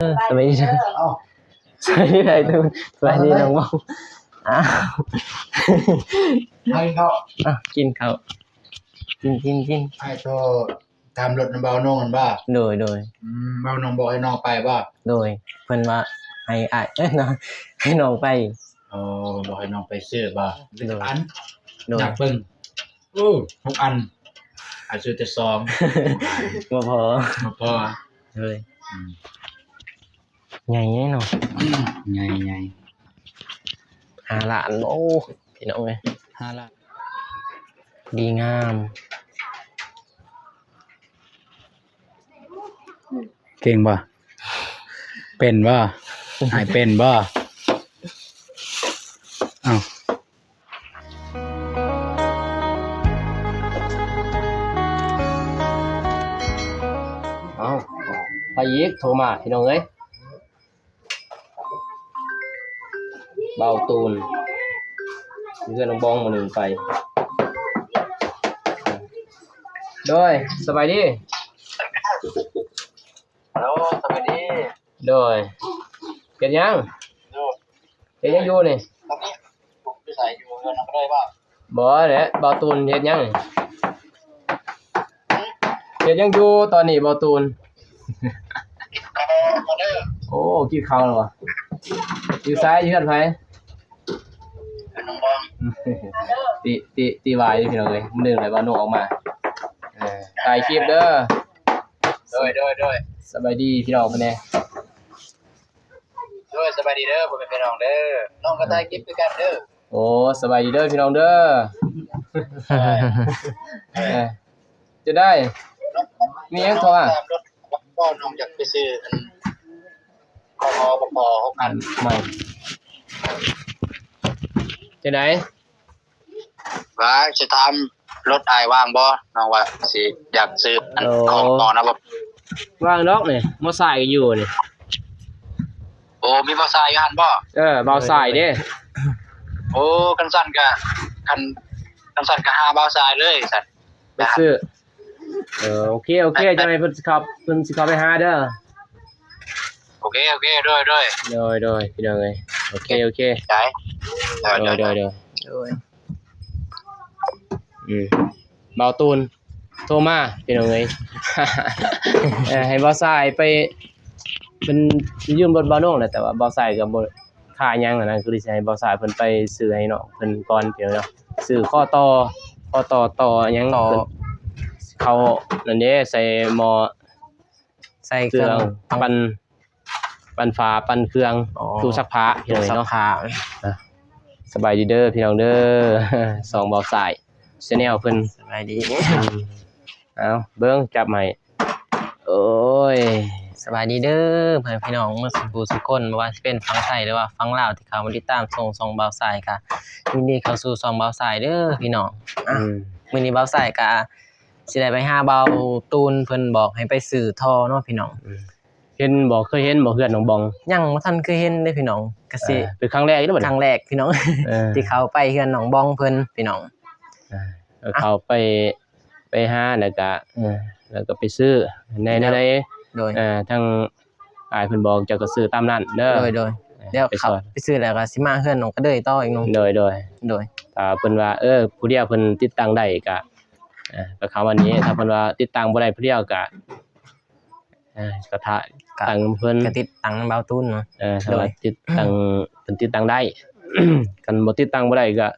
ເອີ ສະບາຍດີເດີ ເອົ້າ ສະບາຍດີໄດຕູນ ສະບາຍດີນ້ອງເບົາ ອ້າວ ກິນເຂົ້າ ອ່ະ ກິນເຂົ້າ ກິນ ກິນ ກິນ ອ້າຍໂທ ຕາມລົດນຳເບົານົງຫັ້ນບໍ່? ໂດຍ ໂດຍ ອືມ ເບົານົງບອກໃຫ້ນ້ອງໄປບໍ່? ໂດຍ ເພິ່ນວ່າໃຫ້ອ້າຍ ເອີຍ ໃຫ້ນ້ອງໄປ ອໍ ບອກໃຫ້ນ້ອງໄປຊື້ບໍ່? ໂດຍ ອັນ ໂດຍ ນັບເບິ່ງ ໂອ້ ຫົກອັນ ອ້າຍຊື້ແຕ່ສອງ ບໍ່ພໍ ບໍ່ພໍ ໂດຍ ອືມ ໃຫຍ່ເນາະ ໃຫຍ່ໆ ຫ້າລ້ານ ໂອ້ ພີ່ນ້ອງເອີຍ ຫ້າລ້ານ ດີງາມ ເກັ່ງບໍ່? ເປັນບໍ່? ອ້າຍເປັນບໍ່? ເອົ້າ ເອົ້າ ໃຜອີກໂທມາ ພີ່ນ້ອງເອີຍ? ເບົາຕູນ ເຮືອນນ້ອງບອງມື້ໜຶ່ງໄປ ໂດຍ ສະບາຍດີ ຮັລໂຫຼ ສະບາຍດີ ໂດຍ ເຮັດຫຍັງ? ເຮັດຫຍັງຢູ່ນີ້? ຢູ່ໃສ? ຢູ່ເຮືອນນ້ອງກະເດີຍບໍ່? ບໍ່ແຫຼະ ເບົາຕູນເຮັດຫຍັງ? ເຮັດຫຍັງຢູ່ຕອນນີ້ ເບົາຕູນ? ໂອ້ ກິນເຂົ້າແລ້ວບໍ່? ຢູ່ໃສ? ຢູ່ເຮືອນໃຜ? ເຮືອນນ້ອງບອງ ຕິ ຕິ ຕິວ່າຢູ່ ພີ່ນ້ອງເອີຍ ມື້ໜຶ່ງແຫຼະ ເບົານຸອອກມາ ເອີ ຖ່າຍຄລິບເດີ ໂດຍ ໂດຍ ໂດຍ ສະບາຍດີພີ່ນ້ອງເພິ່ນແດ່ ໂດຍ ສະບາຍດີເດີ ພໍ່ແມ່ພີ່ນ້ອງເດີ ນ້ອງກໍຖ່າຍຄລິບຄືກັນເດີ ໂອ້ ສະບາຍດີເດີພີ່ນ້ອງເດີ ເອີ ຈັ່ງໃດ ມີຫຍັງໂທຫາ ບໍ່ ນ້ອງຢາກໄປຊື້ອັນ ຂອງ ຂອງ ຂອງ ຂອງ ອັນໃໝ່ ຈັ່ງໃດ ວ່າຊິຖາມລົດອ້າຍວ່າງບໍ່ ນ້ອງວ່າຊິຢາກຊື້ອັນ ໂອ້ ຂອງ ຂອງນະບໍ່ ວ່າງດອກນີ້ ບໍ່ສາຍກໍຢູ່ນີ້ ໂອ້ ມີບໍ່ສາຍຢູ່ຫັ້ນບໍ່ ເອີ ເບົາສາຍເດ້ ໂອ້ ຄັນຊັ້ນກໍ ຄັນ ຄັນຊັ້ນກໍຫາເບົາສາຍເລີຍຊັ້ນ ໄປຊື້ ເອີ ໂອເຄ ໂອເຄ ຈັ່ງໃດເພິ່ນຊິເຂົ້າ ເພິ່ນຊິເຂົ້າໄປຫາເດີ ໂອເຄ ໂອເຄ ໂດຍ ໂດຍ ໂດຍ ໂດຍ ພີ່ນ້ອງເອີຍ ໂອເຄ ໂອເຄ ໂດຍ ໂດຍ ໂດຍ ໂດຍ ອືມ ເບົາຕູນໂທມາ ພີ່ນ້ອງເອີຍ ເອີ ໃຫ້ເບົາສາຍໄປ ເພິ່ນຢືມລົດເບົາໂໜ່ງແຫຼະ ແຕ່ວ່າເບົາສາຍກໍບໍ່ ຄ່າຫຍັງຫັ້ນນະ ຄືຊິໃຫ້ເບົາສາຍເພິ່ນໄປຊື້ໃຫ້ນ້ອງເພິ່ນກ່ອນ ພີ່ນ້ອງເນາະ ຊື້ຂໍ້ຕໍ່ ຂໍ້ຕໍ່ ຕໍ່ຫຍັງ ຕໍ່ ເພິ່ນ ເຂົ້ານັ້ນເດ້ ໃສ່ໝໍ້ ໃສ່ເຄື່ອງ ເຄື່ອງປັ່ນ ປັ່ນຝາ ປັ່ນເຄື່ອງ ອໍ ຕູ້ຊັກຜ້າ ຕູ້ຊັກຜ້າ ພີ່ນ້ອງເນາະ ອ່າ ສະບາຍດີເດີພີ່ນ້ອງເດີ ຊ່ອງເບົາສາຍ Channel ເພິ່ນ ສະບາຍດີ ອືມ ເອົາ ເບິ່ງ ຈັບໃຫ້ ໂອ້ຍ ສະບາຍດີເດີພໍ່ແມ່ພີ່ນ້ອງໝົດສູ່ຜູ້ສູ່ຄົນ ບໍ່ວ່າຊິເປັນຝັ່ງໄທ ຫຼືວ່າຝັ່ງລາວ ທີ່ເຂົ້າມາຕິດຕາມຊົມຊ່ອງບ່າວຊາຍ ກະຍິນດີເຂົ້າສູ່ຊ່ອງບ່າວຊາຍເດີພີ່ນ້ອງ ອືມ ມື້ນີ້ບ່າວຊາຍກະຊິໄດ້ໄປຫາບ່າວຕູນ ເພິ່ນບອກໃຫ້ໄປຊື້ທໍ່ເນາະພີ່ນ້ອງ ເຫັນບໍ່ ເຄີຍເຫັນບໍ່ເຮືອນນ້ອງບອງ? ຍັງບໍ່ທັນເຄີຍເຫັນເດ້ພີ່ນ້ອງ ກະຊິ ເອີ ເປັນຄັ້ງແລກເດ້ ຄັ້ງແລກພີ່ນ້ອງ ເອີ ທີ່ເຂົ້າໄປເຮືອນນ້ອງບອງເພິ່ນພີ່ນ້ອງ ເອີ ເຂົ້າໄປ ໄປຫາ ແລ້ວກະ ເອີ ແລ້ວກະໄປຊື້ ໃນ ໃນ ໂດຍ ເອີ ທາງອ້າຍເພິ່ນບອກ ເຈົ້າກໍຊື້ຕາມນັ້ນເດີ ໂດຍ ໂດຍ ດຽວເຂົ້າໄປຊື້ແລ້ວກໍຊິມາເຮືອນນ້ອງກະເດີຍຕໍ່ອີກເນາະ ໂດຍ ໂດຍ ໂດຍ ຖ້າເພິ່ນວ່າ ເອີ ຜູ້ດຽວເພິ່ນຕິດຕັ້ງໄດ້ກໍ ເອີ ກໍເຂົ້າມານີ້ ຖ້າເພິ່ນວ່າຕິດຕັ້ງບໍ່ໄດ້ຜູ້ດຽວກໍ ເອີ ກໍຖ້າ ກໍ ຕັ້ງເພິ່ນ ກໍຕິດຕັ້ງນຳບ່າວຕູນເນາະ ເອີ ຖ້າວ່າ ໂດຍ ຕິດຕັ້ງ ເພິ່ນຕິດຕັ້ງໄດ້ ຄັນບໍ່ຕິດຕັ້ງບໍ່ໄດ້ກໍ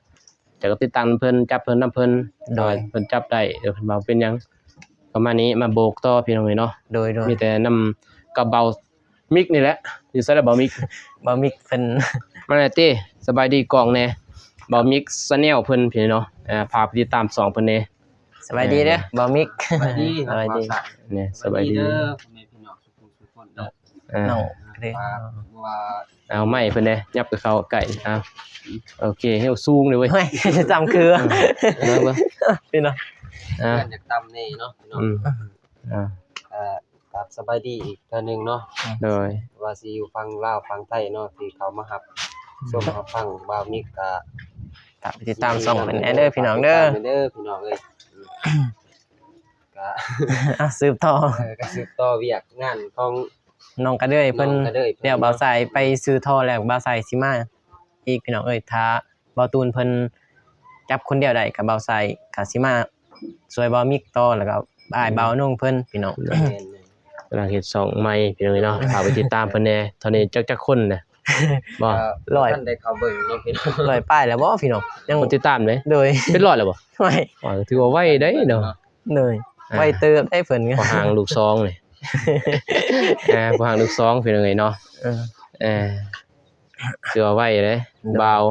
ເຈົ້າກໍຕິດຕັ້ງເພິ່ນ ຈັບເພິ່ນນຳເພິ່ນ ໂດຍ ເພິ່ນຈັບໄດ້ ເອີ ເພິ່ນວ່າເປັນຫຍັງ ປະມານນີ້ ມາບອກຕໍ່ພີ່ນ້ອງເອີຍເນາະ ໂດຍ ໂດຍ ມີແຕ່ນຳກັບບ່າວມິກນີ້ແຫຼະ ຢູ່ໃສລະບ່າວມິກ ບ່າວມິກເພິ່ນ ມາແດ່ຕິ ສະບາຍດີກ້ອງແດ່ ບ່າວມິກ Channel ເພິ່ນພີ່ນ້ອງ ເອີ ຝາກໄປຕິດຕາມຊ່ອງເພິ່ນແດ່ ສະບາຍດີເດີ ເອີ ບ່າວມິກ ສະບາຍດີ ສະບາຍດີ ນີ້ ສະບາຍດີ ສະບາຍດີເດີ ພໍ່ແມ່ພີ່ນ້ອງ ທຸກຄົນເນາະ ເອີ ນ້ອງເດ້ ວ່າ ເອົາໄມ້ເພິ່ນເດ້ ຫຍັບໄປເຂົ້າໃກ້ ເອົາ ໂອເຄ ເຮົາສູງເດ້ເວີຍ ໂອ້ຍ ຈຳຄື ເອີ ເບິ່ງ ພີ່ນ້ອງ ເອີ ເພື່ອນຢາກຕຳແດ່ເນາະ ພີ່ນ້ອງ ອືມ ອ່າ ກໍ ກໍສະບາຍດີອີກເທື່ອໜຶ່ງເນາະ ໂດຍ ວ່າຊິຢູ່ຝັ່ງລາວຝັ່ງໄທເນາະ ທີ່ເຂົ້າມາຮັບ ອືມ ຊົມຮັບຟັງບ່າວມິກ ກໍ ກໍໄປຕິດຕາມຊ່ອງເພິ່ນແດ່ເດີ ພີ່ນ້ອງເດີ ຕິດຕາມເດີ ພີ່ນ້ອງເອີຍ ກໍ ອ່ະ ສືບຕໍ່ ເອີ ກໍສືບຕໍ່ວຽກງານຂອງ ນ້ອງກະເດີຍເພິ່ນ ນ້ອງກະເດີຍເພິ່ນ ແລ້ວບ່າວຊາຍໄປຊື້ທໍ່ແລ້ວ ບ່າວຊາຍຊິມາອີກ ພີ່ນ້ອງເອີຍ. ຖ້າບ່າວຕູນເພິ່ນຈັບຄົນດຽວໄດ້ ກະບ່າວຊາຍກະຊິມາຊ່ວຍບ່າວມິກຕໍ່ ແລ້ວກະອ້າຍບ່າວນົງເພິ່ນ ພີ່ນ້ອງ. ແມ່ນໆ ກຳລັງເຮັດຊ່ອງໃໝ່ ພີ່ນ້ອງເອີຍເນາະ ຝາກໄປຕິດຕາມເພິ່ນແດ່. ຕອນນີ້ຈັກ ຈັກຄົນແຫຼະ ບໍ່ ເອີ ຮ້ອຍ ບໍ່ທັນໄດ້ເຂົ້າເບິ່ງເນາະພີ່ນ້ອງ ຮ້ອຍປາຍແລ້ວບໍ່ ພີ່ນ້ອງ ຍັງ ຄົນຕິດຕາມເດ້ ໂດຍ ເປັນຮ້ອຍແລ້ວບໍ່? ໂອ້ຍ ຖືວ່າໄວເດ້ເນາະ ໂດຍ ອ່າ ໄວເຕີບໄດ້ເພິ່ນ ພໍ່ຮ່າງລູກສອງນີ້ ອ່າ ພໍ່ຮ່າງລູກສອງ ພີ່ນ້ອງເອີຍເນາະ ເອີ ເອີ ຖືວ່າໄວເດ້ ໂດຍ ບ່າວ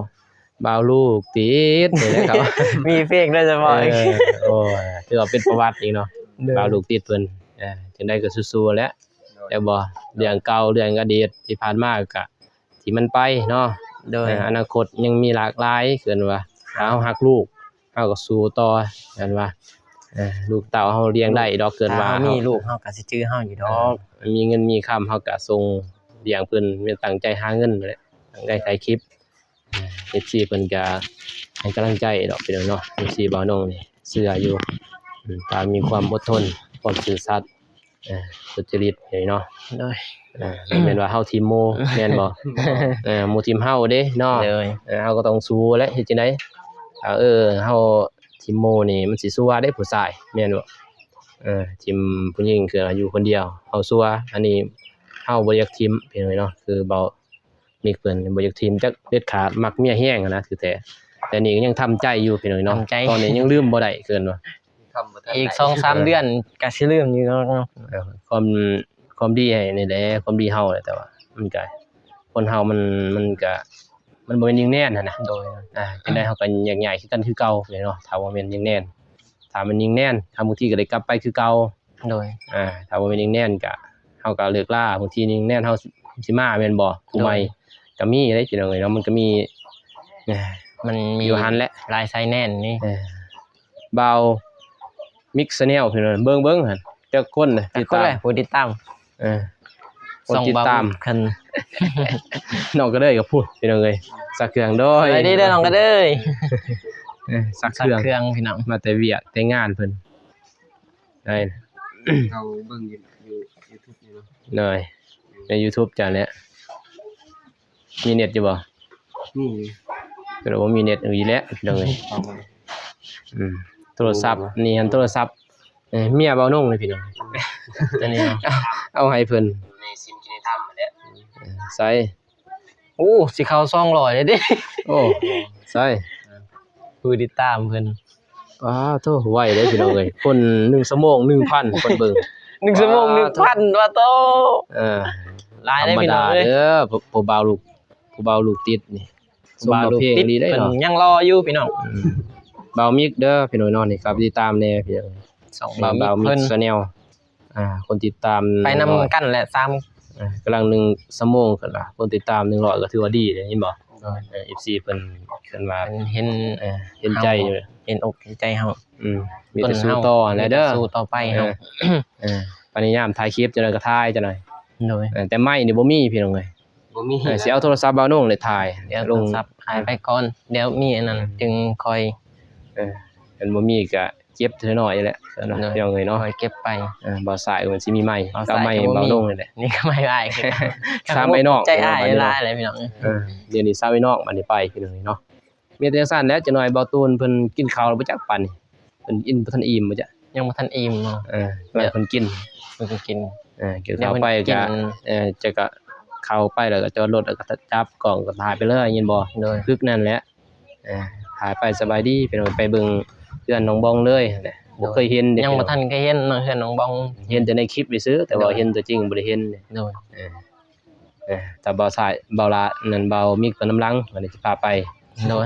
ບ່າວລູກຕິດນີ້ແຫຼະເຂົາ ມີເພງໂດຍສະເພາະ ເອີ ໂອ້ຍ ຖືວ່າເປັນປະຫວັດອີກເນາະ ໂດຍ ບ່າວລູກຕິດເພິ່ນ ອ່າ ຈັ່ງໃດກະສູ້ໆແຫຼະ ໂດຍ ແຕ່ບໍ່ ເລື່ອງເກົ່າ ເລື່ອງອະດີດທີ່ຜ່ານມາກະ ທີ່ມັນໄປເນາະ ໂດຍ ເອີ ອະນາຄົດຍັງມີຫຼາກຫຼາຍ ເອີ້ນວ່າ ຖ້າເຮົາຮັກລູກ ເຮົາກະສູ້ຕໍ່ ເອີ້ນວ່າ ເອີ ລູກເຕົ້າເຮົາລ້ຽງໄດ້ດອກ ເອີ້ນວ່າ ຖ້າເຮົາມີລູກ ເຮົາກະຊິຈື່ເຮົາຢູ່ດອກ ເອີ ມີເງິນມີຄຳ ເຮົາກະສົ່ງລ້ຽງເພິ່ນ ແມ່ນຕັ້ງໃຈຫາເງິນແຫຼະ ຕັ້ງໃຈຂາຍຄລິບ ເອີ ເອັຟຊີເພິ່ນກະໃຫ້ກຳລັງໃຈດອກ ພີ່ນ້ອງເນາະ ເອັຟຊີບ່າວນົງນີ້ເຊື່ອຢູ່ ອືມ ຖ້າມີຄວາມອົດທົນ ຄວາມຊື່ສັດ ເອີ ສຸດຈະລິດນີ້ເນາະ ໂດຍ ເອີ ບໍ່ແມ່ນວ່າເຮົາຖິ້ມໝູ່ ແມ່ນບໍ່? ເອີ ໝູ່ຖິ້ມເຮົາເດ້ເນາະ ໂດຍ ເອີ ເຮົາກະຕ້ອງສູ້ແຫຼະ ເຮັດຈັ່ງໃດ ເອີ ເຮົາຖິ້ມໝູ່ນີ້ມັນຊິຊົ່ວເດ້ຜູ້ຊາຍ ແມ່ນບໍ່? ເອີ ຖິ້ມຜູ້ຍິງຄືຢູ່ຄົນດຽວ ເຮົາຊົ່ວ ອັນນີ້ເຮົາບໍ່ຢາກຖິ້ມ ພີ່ນ້ອງເນາະ ຄືເວົ້າ ມິກເພິ່ນບໍ່ຢາກຖິ້ມຈັກເດັດຂາດ ມັກເມຍແຮງຫັ້ນນະ ຖືແທ້ ແຕ່ນີ້ກະຍັງທຳໃຈຢູ່ ພີ່ນ້ອງເນາະ ທຳໃຈ ຕອນນີ້ຍັງລືມບໍ່ໄດ້ ເອີ້ນວ່າ ອີກສອງສາມເດືອນກະຊິລືມຢູ່ເນາະ ເອີ ຄວາມ ຄວາມດີໃຫ້ນີ້ແຫຼະ ຄວາມດີເຮົາແຫຼະ ແຕ່ວ່າມັນກະ ຄົນເຮົາມັນ ມັນກະ ມັນບໍ່ແມ່ນຍິງແນນຫັ້ນນະ ໂດຍ ອ່າ ຈັ່ງໃດເຮົາກະແຍກຍ້າຍຄືກັນຄືເກົ່າເນາະ ຖ້າວ່າແມ່ນຍິງແນນ ຖ້າແມ່ນຍິງແນນ ຖ້າບາງທີກະໄດ້ກັບໄປຄືເກົ່າ ໂດຍ ອ່າ ຖ້າບໍ່ແມ່ນຍິງແນນກະ ເຮົາກະເລີກລາ ບາງທີຍິງແນນເຮົາຊິມາແມ່ນບໍ່ ຜູ້ໃໝ່ ໂດຍ ກະມີເດ້ ພີ່ນ້ອງເອີຍເນາະ ມັນກະມີ ມັນມີຢູ່ຫັ້ນແຫຼະ ຫຼາຍສາຍແນນນີ້ ເອີ ບ່າວມິກແຊນແນວ ພີ່ນ້ອງ ເບິ່ງໆຫັ້ນ ຈັກຄົນ ຈັກຄົນແຫຼະ ຜູ້ຕິດຕາມ ເອີ ຄົນຕິດຕາມ ຊ່ອງບ່າວມິກ ນ້ອງກະເດີຍກະພຸ້ນ ພີ່ນ້ອງເອີຍ ຊັກເຄື່ອງ ໂດຍ ສະບາຍດີເດີນ້ອງກະເດີຍ ເອີ ຊັກເຄື່ອງ ຊັກເຄື່ອງ ພີ່ນ້ອງ ມາແຕ່ວຽກແຕ່ງານເພິ່ນ ໄດ້ ເຮົາເບິ່ງຢູ່ ຢູ່ຢູທູບນີ້ເນາະ ໂດຍ ໃນຢູທູບເຈົ້າແຫຼະ ມີເນັດຢູ່ບໍ່? ມີຢູ່ ແຕ່ວ່າບໍ່ມີເນັດອີກແລ້ວ ພີ່ນ້ອງເອີຍ ອືມ ໂທລະສັບ ນີ້ຫັ້ນໂທລະສັບ ເອີ ເມຍບ່າວນົງເລີຍ ພີ່ນ້ອງ ຕົວນີ້ ເອົາ ເອົາໃຫ້ເພິ່ນ ໃນຊິມກິນໃນທຳຫັ້ນແຫຼະ ເອີ ໃສ່ ໂອ້ ຊິເຂົ້າສອງຮ້ອຍແລ້ວເດ້ ໂອ້ ໃສ່ ຜູ້ຕິດຕາມເພິ່ນ ອ້າໂທ້ ໄວເດ້ພີ່ນ້ອງເອີຍ ຄົນໜຶ່ງຊົ່ວໂມງໜຶ່ງພັນຄົນເບິ່ງ ໜຶ່ງຊົ່ວໂມງ ວ້າ ໜຶ່ງພັນ ວ້າໂທ້ ເອີ ຫຼາຍເດ້ພີ່ນ້ອງເອີຍ ທຳມະດາເດີ ຜູ້ ຜູ້ບ່າວລູກ ຜູ້ບ່າວລູກຕິດນີ້ ສົມມາເພງອີ່ຫຼີເດ້ເນາະ ຍັງລໍຢູ່ພີ່ນ້ອງ ອືມ ບ່າວມິກເດີພີ່ນ້ອງເນາະ ນີ້ ຝາກຕິດຕາມແດ່ພີ່ນ້ອງ ຊ່ອງບ່າວມິກ ບ່າວມິກ ເພິ່ນ ແຊນແນວ ອ່າ ຄົນຕິດຕາມ ໄປນຳກັນແຫຼະ ສາມ ອ່າ ກຳລັງໜຶ່ງຊົ່ວໂມງຂຶ້ນລະ ຄົນຕິດຕາມໜຶ່ງຮ້ອຍກະຖືວ່າດີເດ້ ເຫັນບໍ່ ໂດຍ ເອີ ເອັຟຊີເພິ່ນ ເພິ່ນວ່າ ເຫັນ ເອີ ເຫັນໃຈຢູ່ ເຫັນອົກເຫັນໃຈເຮົາ ອືມ ມີແຕ່ສູ້ຕໍ່ຫັ້ນແຫຼະເດີ ສູ້ຕໍ່ໄປເຮົາ ເອີ ພະຍາຍາມຖ່າຍຄລິບ ຈັ່ງໃດກະຖ່າຍຈັ່ງໃດ ໂດຍ ເອີ ແຕ່ໄມ້ນີ້ບໍ່ມີພີ່ນ້ອງເອີຍ ບໍ່ມີ ເອີ ຊິເອົາໂທລະສັບບ່າວນົງນີ້ຖ່າຍ ດຽວ ລົງ ໂທລະສັບຖ່າຍໄປກ່ອນ ດຽວມີອັນນັ້ນ ອືມ ຈຶ່ງຄ່ອຍ ເອີ ຄັນບໍ່ມີກະ ເຈັບເທື່ອນ້ອຍແຫຼະ ໂດຍ ພີ່ນ້ອງເອີຍເນາະ ຄ່ອຍເກັບໄປ ເອີ ບ່າວຊາຍກະມັນຊິມີໃໝ່ ບ່າວຊາຍກະບໍ່ມີ ເອົາໃໝ່ບ່າວລົງນີ້ແຫຼະ ນີ້ກະໃໝ່ອ້າຍ ສາມໄອ້ນ້ອງ ຫຼາຍແລ້ວພີ່ນ້ອງ ເອີ ດຽວນີ້ສາມໄອ້ນ້ອງ ບາດນີ້ໄປພີ່ນ້ອງເນາະ ມີແຕ່ຈັ່ງຊັ້ນແຫຼະ ຈັກໜ້ອຍບ່າວຕູນເພິ່ນກິນເຂົ້າແລ້ວບໍ່ຈັກປານນີ້ ເພິ່ນກິນບໍ່ທັນອີ່ມບໍ່ຈັກ ຍັງບໍ່ທັນອີ່ມເນາະ ເອີ ເພິ່ນກິນ ເພິ່ນກິນ ເອີ ກິນເຂົ້າໄປກະ ເອີ ຈັກກະເຂົ້າໄປແລ້ວກະຈອດລົດ ແລ້ວກະຈັບກ້ອງກະຖ່າຍໄປເລີຍ ເຫັນບໍ່ ໂດຍ ປຶກນັ້ນແຫຼະ ເອີ ຖ່າຍໄປສະບາຍດີ ພີ່ນ້ອງ ໄປເບິ່ງເຮືອນນ້ອງບອງເລີຍຫັ້ນແຫຼະ ບໍ່ເຄີຍເຫັນເດ້ ຍັງບໍ່ທັນເຄີຍເຫັນເນາະ ເຮືອນນ້ອງບອງ ເຫັນແຕ່ໃນຄລິບຊື່ໆ ແຕ່ວ່າ ໂດຍ ເຫັນຕົວຈິງບໍ່ໄດ້ເຫັນ ໂດຍ ເອີ ເອີ ຖ້າບ່າວຊາຍ ບ່າວລາ ນັ້ນ ບ່າວມິກເພິ່ນນຳຫຼັງ ບາດນີ້ຊິພາໄປ ໂດຍ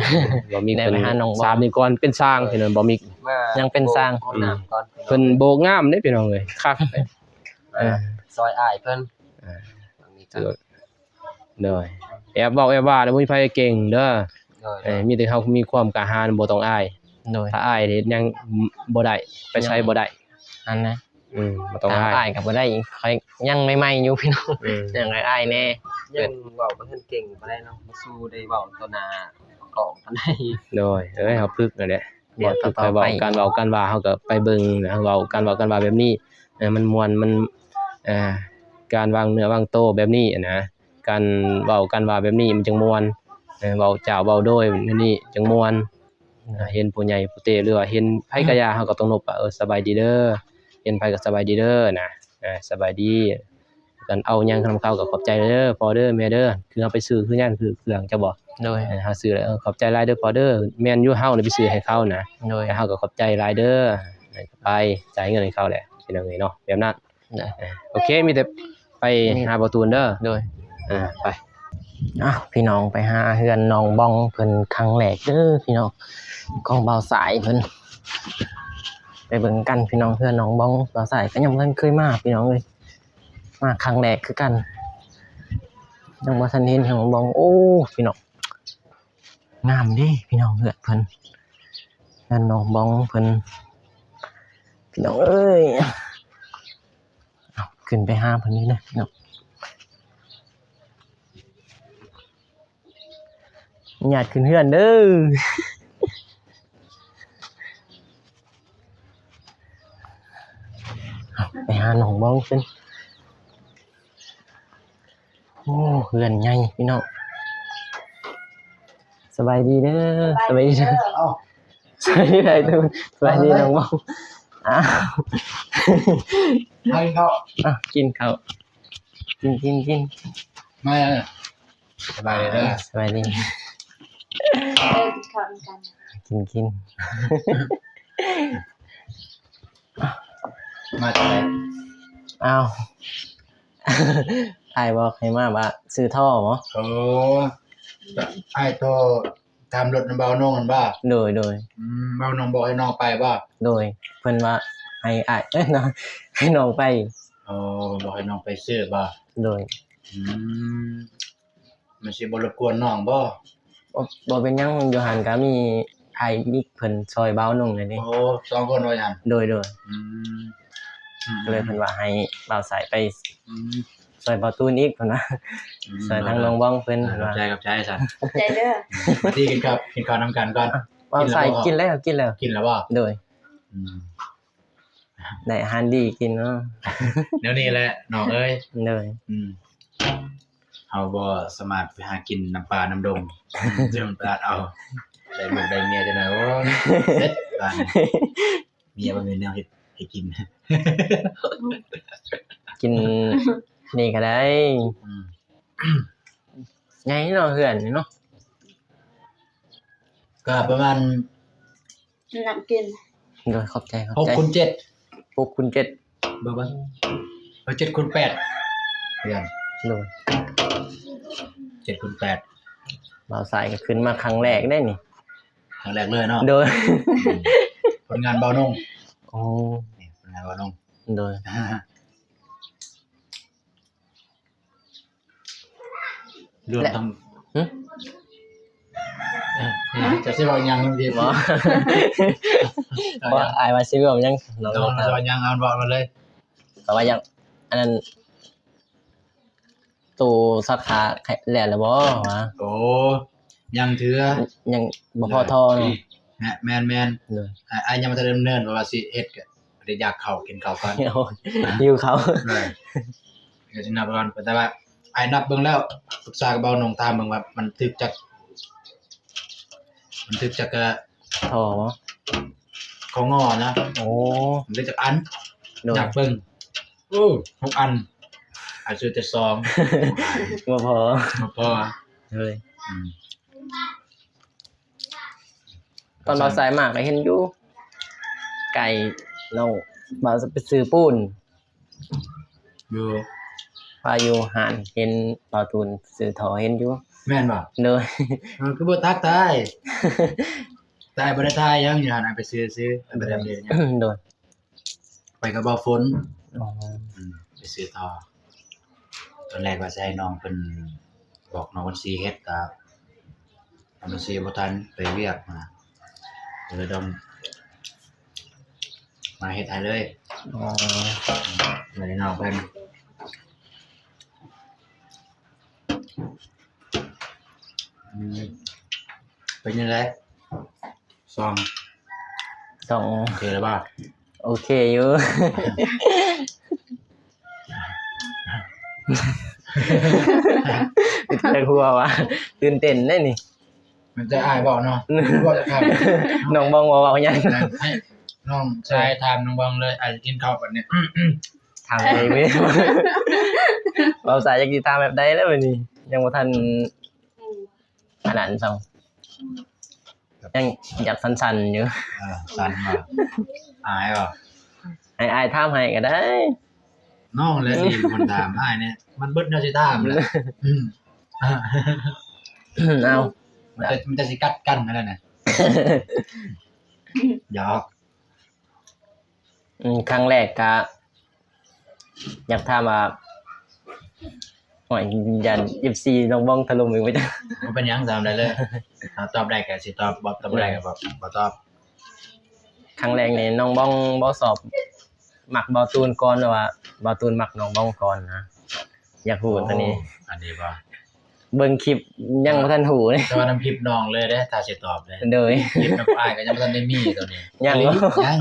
ບ່າວມິກເພິ່ນ ໄດ້ໄປຫານ້ອງບອງ ສາມນີ້ກ່ອນ ເປັນຊ່າງ ພີ່ນ້ອງ ບ່າວມິກ ມາ ຍັງເປັນຊ່າງ ໂບກ ອືມ ນ້ຳກ່ອນ ເພິ່ນໂບກງາມເດ້ ພີ່ນ້ອງເອີຍ ຄັກ ເອີ ເອີ ຊ່ອຍອ້າຍເພິ່ນ ເອີ ໂດຍ ແອບເວົ້າແອບວ່າແລ້ວບໍ່ມີໃຜເກັ່ງເດີ ໂດຍ ເອີ ມີແຕ່ເຮົາມີຄວາມກ້າຫານ ບໍ່ຕ້ອງອາຍ ໂດຍ ຖ້າອາຍເຮັດຫຍັງບໍ່ໄດ້ ໄປໃສບໍ່ໄດ້ ອັນນະ ອືມ ບໍ່ຕ້ອງອາຍ ອາຍກະບໍ່ໄດ້ ຂ້ອຍຍັງໃໝ່ໆຢູ່ພີ່ນ້ອງ ອືມ ຍັງອາຍແດ່ ຍັງເວົ້າບໍ່ທັນເກັ່ງປານໃດເນາະ ມາສູ່ໄດ້ເວົ້າຕໍ່ໜ້າກ້ອງປານໃດ ໂດຍ ເອີຍ ເຮົາຝຶກນັ້ນແຫຼະ ເວົ້າ ການເວົ້າການວ່າເຮົາກະໄປເບິ່ງ ເວົ້າການເວົ້າການວ່າແບບນີ້ ເອີ ມັນມ່ວນ ມັນ ເອີ ການວາງເນື້ອວາງໂຕແບບນີ້ຫັ້ນນະ ການເວົ້າການວ່າແບບນີ້ມັນຈັ່ງມ່ວນ ເອີ ເວົ້າຈ້າວເວົ້າໂດຍແນວນີ້ຈັ່ງມ່ວນ. ເຫັນຜູ້ໃຫຍ່ຜູ້ເຕ ຫຼືວ່າເຫັນໃຜກໍຢ່າ ເຮົາກໍຕ້ອງນົບວ່າ ເອີ ສະບາຍດີເດີ ເຫັນໃຜກໍສະບາຍດີເດີນະ ເອີ ສະບາຍດີ. ການເອົາຫຍັງນຳເຂົາກໍຂອບໃຈເດີ ພໍ່ເດີ ແມ່ເດີ ຄືເຮົາໄປຊື້ຄືຫຍັງ ຄືເຄື່ອງເຈົ້າບໍ? ໂດຍ ເອີ ເຮົາຊື້ແລ້ວ ເອີ ຂອບໃຈຫຼາຍເດີພໍ່ເດີ ແມ່ນຢູ່ ເຮົານີ້ໄປຊື້ໃຫ້ເຂົານະ ໂດຍ ແລ້ວເຮົາກໍຂອບໃຈຫຼາຍເດີ ໄປຈ່າຍເງິນໃຫ້ເຂົາແຫຼະ ພີ່ນ້ອງເອີຍເນາະ ແບບນັ້ນ. ໂດຍ ເອີ ໂອເຄ ມີແຕ່ໄປ ມີ ຫາບ່າວຕູນເດີ ໂດຍ ເອີ ໄປ. ອ້າວ ພີ່ນ້ອງ ໄປຫາເຮືອນນ້ອງບອງເພິ່ນຄັ້ງແລກເດີພີ່ນ້ອງ ຂອງບ່າວສາຍເພິ່ນ ໄປເບິ່ງກັນພີ່ນ້ອງ ເຮືອນນ້ອງບອງ ບ່າວສາຍກໍຍັງບໍ່ທັນເຄີຍມາພີ່ນ້ອງເອີຍ ມາຄັ້ງແລກຄືກັນ ຍັງບໍ່ທັນເຫັນເຮືອນນ້ອງບອງ. ໂອ້ ພີ່ນ້ອງ ງາມເດ້ພີ່ນ້ອງ ເຮືອນເພິ່ນ ເຮືອນນ້ອງບອງເພິ່ນ ພີ່ນ້ອງເອີຍ. ເອົາ ຂຶ້ນໄປຫາເພິ່ນນີ້ເດີເນາະ ອະນຸຍາດຂຶ້ນເຮືອນເດີ ເອົາ ໄປຫານ້ອງບອງເພິ່ນ. ໂອ້ ເຮືອນໃຫຍ່ພີ່ນ້ອງ ສະບາຍດີເດີ ສະບາຍດີເດີ ສະບາຍດີເດີ ເອົ້າ ສະບາຍດີເດີ ສະບາຍດີນ້ອງບອງ ອ້າວ ມາກິນເຂົ້າ ອ່ະ ກິນເຂົ້າ ກິນ ກິນ ກິນ ມາ ສະບາຍດີເດີ ສະບາຍດີ ເອີ ກິນເຂົ້ານຳກັນ ກິນ ກິນ ມາຈາກໃສ? ອ້າວ ອ້າຍບອກໃຫ້ມາວ່າຊື້ທໍ່ບໍ? ໂອ້ ອ້າຍໂທ ຕາມລົດນຳບ່າວນົງຫັ້ນບໍ່? ໂດຍ ໂດຍ ອືມ ບ່າວນົງບອກໃຫ້ນ້ອງໄປບໍ່? ໂດຍ ເພິ່ນວ່າໃຫ້ອ້າຍ ເອີຍ ໃຫ້ນ້ອງໄປ. ອໍ ເພິ່ນບອກໃຫ້ນ້ອງໄປຊື້ບໍ່? ໂດຍ ອືມ ມັນຊິບໍ່ລົບກວນນ້ອງບໍ່? ບໍ່ ບໍ່ເປັນຫຍັງ ຢູ່ຫັ້ນກະມີອ້າຍບິກເພິ່ນຊ່ອຍບ່າວນົງແດ່ເດ້. ໂອ້ ສອງຄົນວ່າຊັ້ນ? ໂດຍ ໂດຍ ອືມ ກໍເລີຍເພິ່ນວ່າໃຫ້ບ່າວສາຍໄປ ອືມ ຊ່ອຍບ່າວຕູນອີກ ເພິ່ນວ່າ ອືມ ຊ່ອຍທາງນ້ອງບອງເພິ່ນ ເພິ່ນວ່າ. ຂອບໃຈ ຂອບໃຈຊັ້ນ ຂອບໃຈເດີ ມາທີ່ກິນເຂົ້າ ກິນເຂົ້ານຳກັນກ່ອນ. ບ່າວສາຍກິນແລ້ວ ກິນແລ້ວ ກິນແລ້ວບໍ່? ໂດຍ ອືມ ໄດ້ອາຫານດີກິນເນາະ ແນວນີ້ແຫຼະນ້ອງເອີຍ. ໂດຍ ອືມ ເຮົາບໍ່ສາມາດໄປຫາກິນນຳປ່ານຳດົງ ຈຶ່ງໄປເອົາ ໄດ້ລູກໄດ້ເມຍຈັ່ງໃດ ໂອ້ຍ ເສັດບາດນີ້ ເມຍບໍ່ມີແນວເຮັດໃຫ້ກິນ ກິນນີ້ກໍໄດ້. ອືມ ໃຫຍ່ເນາະ ເຮືອນນີ້ເນາະ ກໍປະມານ ນັບກິນ ໂດຍ ຂອບໃຈ ຂອບໃຈ. ຫົກຄູນເຈັດ ຫົກຄູນເຈັດ ເບິ່ງ ເບິ່ງ ເອີ ເຈັດຄູນແປດ ເພື່ອນ ໂດຍ ເຈັດຄູນແປດ. ບ່າວສາຍກໍຂຶ້ນມາຄັ້ງແລກເດ້ນີ້ ຄັ້ງແລກເລີຍເນາະ. ໂດຍ ອືມ ຜົນງານບ່າວນົງ. ໂອ້ ນີ້ຜົນງານບ່າວນົງ. ໂດຍ ລວມທັງ ຫຶ ເອີ ເຈົ້າຊິເວົ້າຫຍັງດີ? ບໍ່ ບໍ່ ອ້າຍວ່າຊິເວົ້າຫຍັງ ນ້ອງ ນ້ອງ ເຈົ້າວ່າຫຍັງ ເອົາເວົ້າມາເລີຍ. ກໍວ່າຫຍັງ ອັນນັ້ນ ໂຕສາຂາແລ່ນແລ້ວບໍ່ຫວາ? ໂອ້ ຍັງເທື່ອ ຍັງບໍ່ພໍທໍ່ເນາະ. ແມ່ນໆ ໂດຍ ອ້າຍຍັງບໍ່ທັນດຳເນີນ ເພາະວ່າຊິເຮັດ ກໍໄດ້ຢາກເຂົ້າ ກິນເຂົ້າກ່ອນ ໂອ້ຍ ຫິວເຂົ້າ. ເອີ ກໍຊິນັບກ່ອນ ແຕ່ວ່າອ້າຍນັບເບິ່ງແລ້ວ ປຶກສາກັບບ່າວນົງ ຖາມເບິ່ງວ່າມັນຖືກຈັກ ມັນຖືກຈັກ ທໍ່ບໍ່? ຂອງງໍນະ. ໂອ້ ມັນຖືກຈັກອັນ? ໂດຍ ນັບເບິ່ງ ໂອ້ ຫົກອັນ ອ້າຍຊື້ແຕ່ສອງ ບໍ່ພໍ ບໍ່ພໍ ໂດຍ ອືມ. ຕອນບ່າວສາຍມາກໍເຫັນຢູ່ໄກເນາະ ບ່າວໄປຊື້ປູນ ຢູ່ ວ່າຢູ່ຮ້ານ ເຫັນບ່າວຕູນຊື້ທໍ່ ເຫັນຢູ່. ແມ່ນບໍ່? ໂດຍ ເອີ ຄືບໍ່ທັກທາຍ? ແຕ່ອ້າຍບໍ່ໄດ້ຖ່າຍຫຍັງ ຢູ່ຫັ້ນ ອ້າຍໄປຊື້ຊື່ ອ້າຍບໍ່ໄດ້ເຮັດຫຍັງ. ໂດຍ ໄປກັບບ່າວຝົນ. ອໍ ອືມ ໄປຊື້ທໍ່. ຕອນແລກວ່າຊິໃຫ້ນ້ອງເພິ່ນ ບອກນ້ອງເພິ່ນຊິເຮັດ ກໍນ້ອງເພິ່ນຊິບໍ່ທັນໄປວຽກນະ ກໍເລີຍຕ້ອງມາເຮັດໃຫ້ເລີຍ. ອໍ ອືມ ມາໃຫ້ນ້ອງເພິ່ນ. ອືມ ເປັນຈັ່ງໃດ? ສອງ ສອງ ໂອເຄແລ້ວບໍ່? ໂອເຄຢູ່. ມີແຕ່ຫົວວ່າ ຕື່ນເຕັ້ນເດ້ນີ້. ມັນຈະອາຍເວົ້າເນາະ ເວົ້າຈາກຂ້າງ ນ້ອງບອງບໍ່ເວົ້າຫຍັງ ໃຫ້ນ້ອງຊາຍຖາມນ້ອງບອງເລີຍ ອາຍຈະກິນເຂົ້າບັດນີ້ ຖາມເອງເວີຍ ເວົ້າຊາຍຢາກຊິຖາມແບບໃດແລ້ວບັດນີ້ ຍັງບໍ່ທັນ ອືມ ອັນນັ້ນຊ້ຳ ຍັງຢາກສັ່ນໆຢູ່ ເອີ ສັ່ນບໍ່ ອາຍບໍ່ ໃຫ້ອ້າຍຖາມໃຫ້ກໍໄດ້ ນ້ອງແຫຼະທີ່ເປັນຄົນຖາມ ອ້າຍນີ້ມັນເບິດແນວຊິຖາມແຫຼະ ອືມ ເອົາ ມັນຈະ ມັນຈະຊິກັດກັນຫັ້ນແຫຼະນະ ຫຍອກ. ອືມ ຄັ້ງແລກກະຢາກຖາມວ່າ ໂອ້ຍ ຢ້ານເອັຟຊີນ້ອງບອງຖະຫຼົ່ມອີກບໍ່ຈັກ ບໍ່ເປັນຫຍັງ ຖາມໄດ້ເລີຍ ຖ້າຕອບໄດ້ກໍຊິຕອບ ບໍ່ ຕອບບໍ່ໄດ້ກໍບໍ່ ບໍ່ຕອບ. ຄັ້ງແລກນີ້ນ້ອງບອງບໍ່ຊອບ ມັກບ່າວຕູນກ່ອນ ຫຼືວ່າບ່າວຕູນມັກນ້ອງບອງກ່ອນນະ? ຢາກຮູ້ໂຕນີ້ ໂອ້ ອັນນີ້ບໍ່ ເບິ່ງຄລິບຍັງບໍ່ທັນຮູ້ເດ້ ແຕ່ວ່ານຳຄລິບນ້ອງເລີຍເດ້ ຖ້າຊິຕອບເດ້ ໂດຍ ຄລິບນຳອ້າຍກໍຍັງບໍ່ທັນໄດ້ມີໂຕນີ້ ຍັງ ຍັງ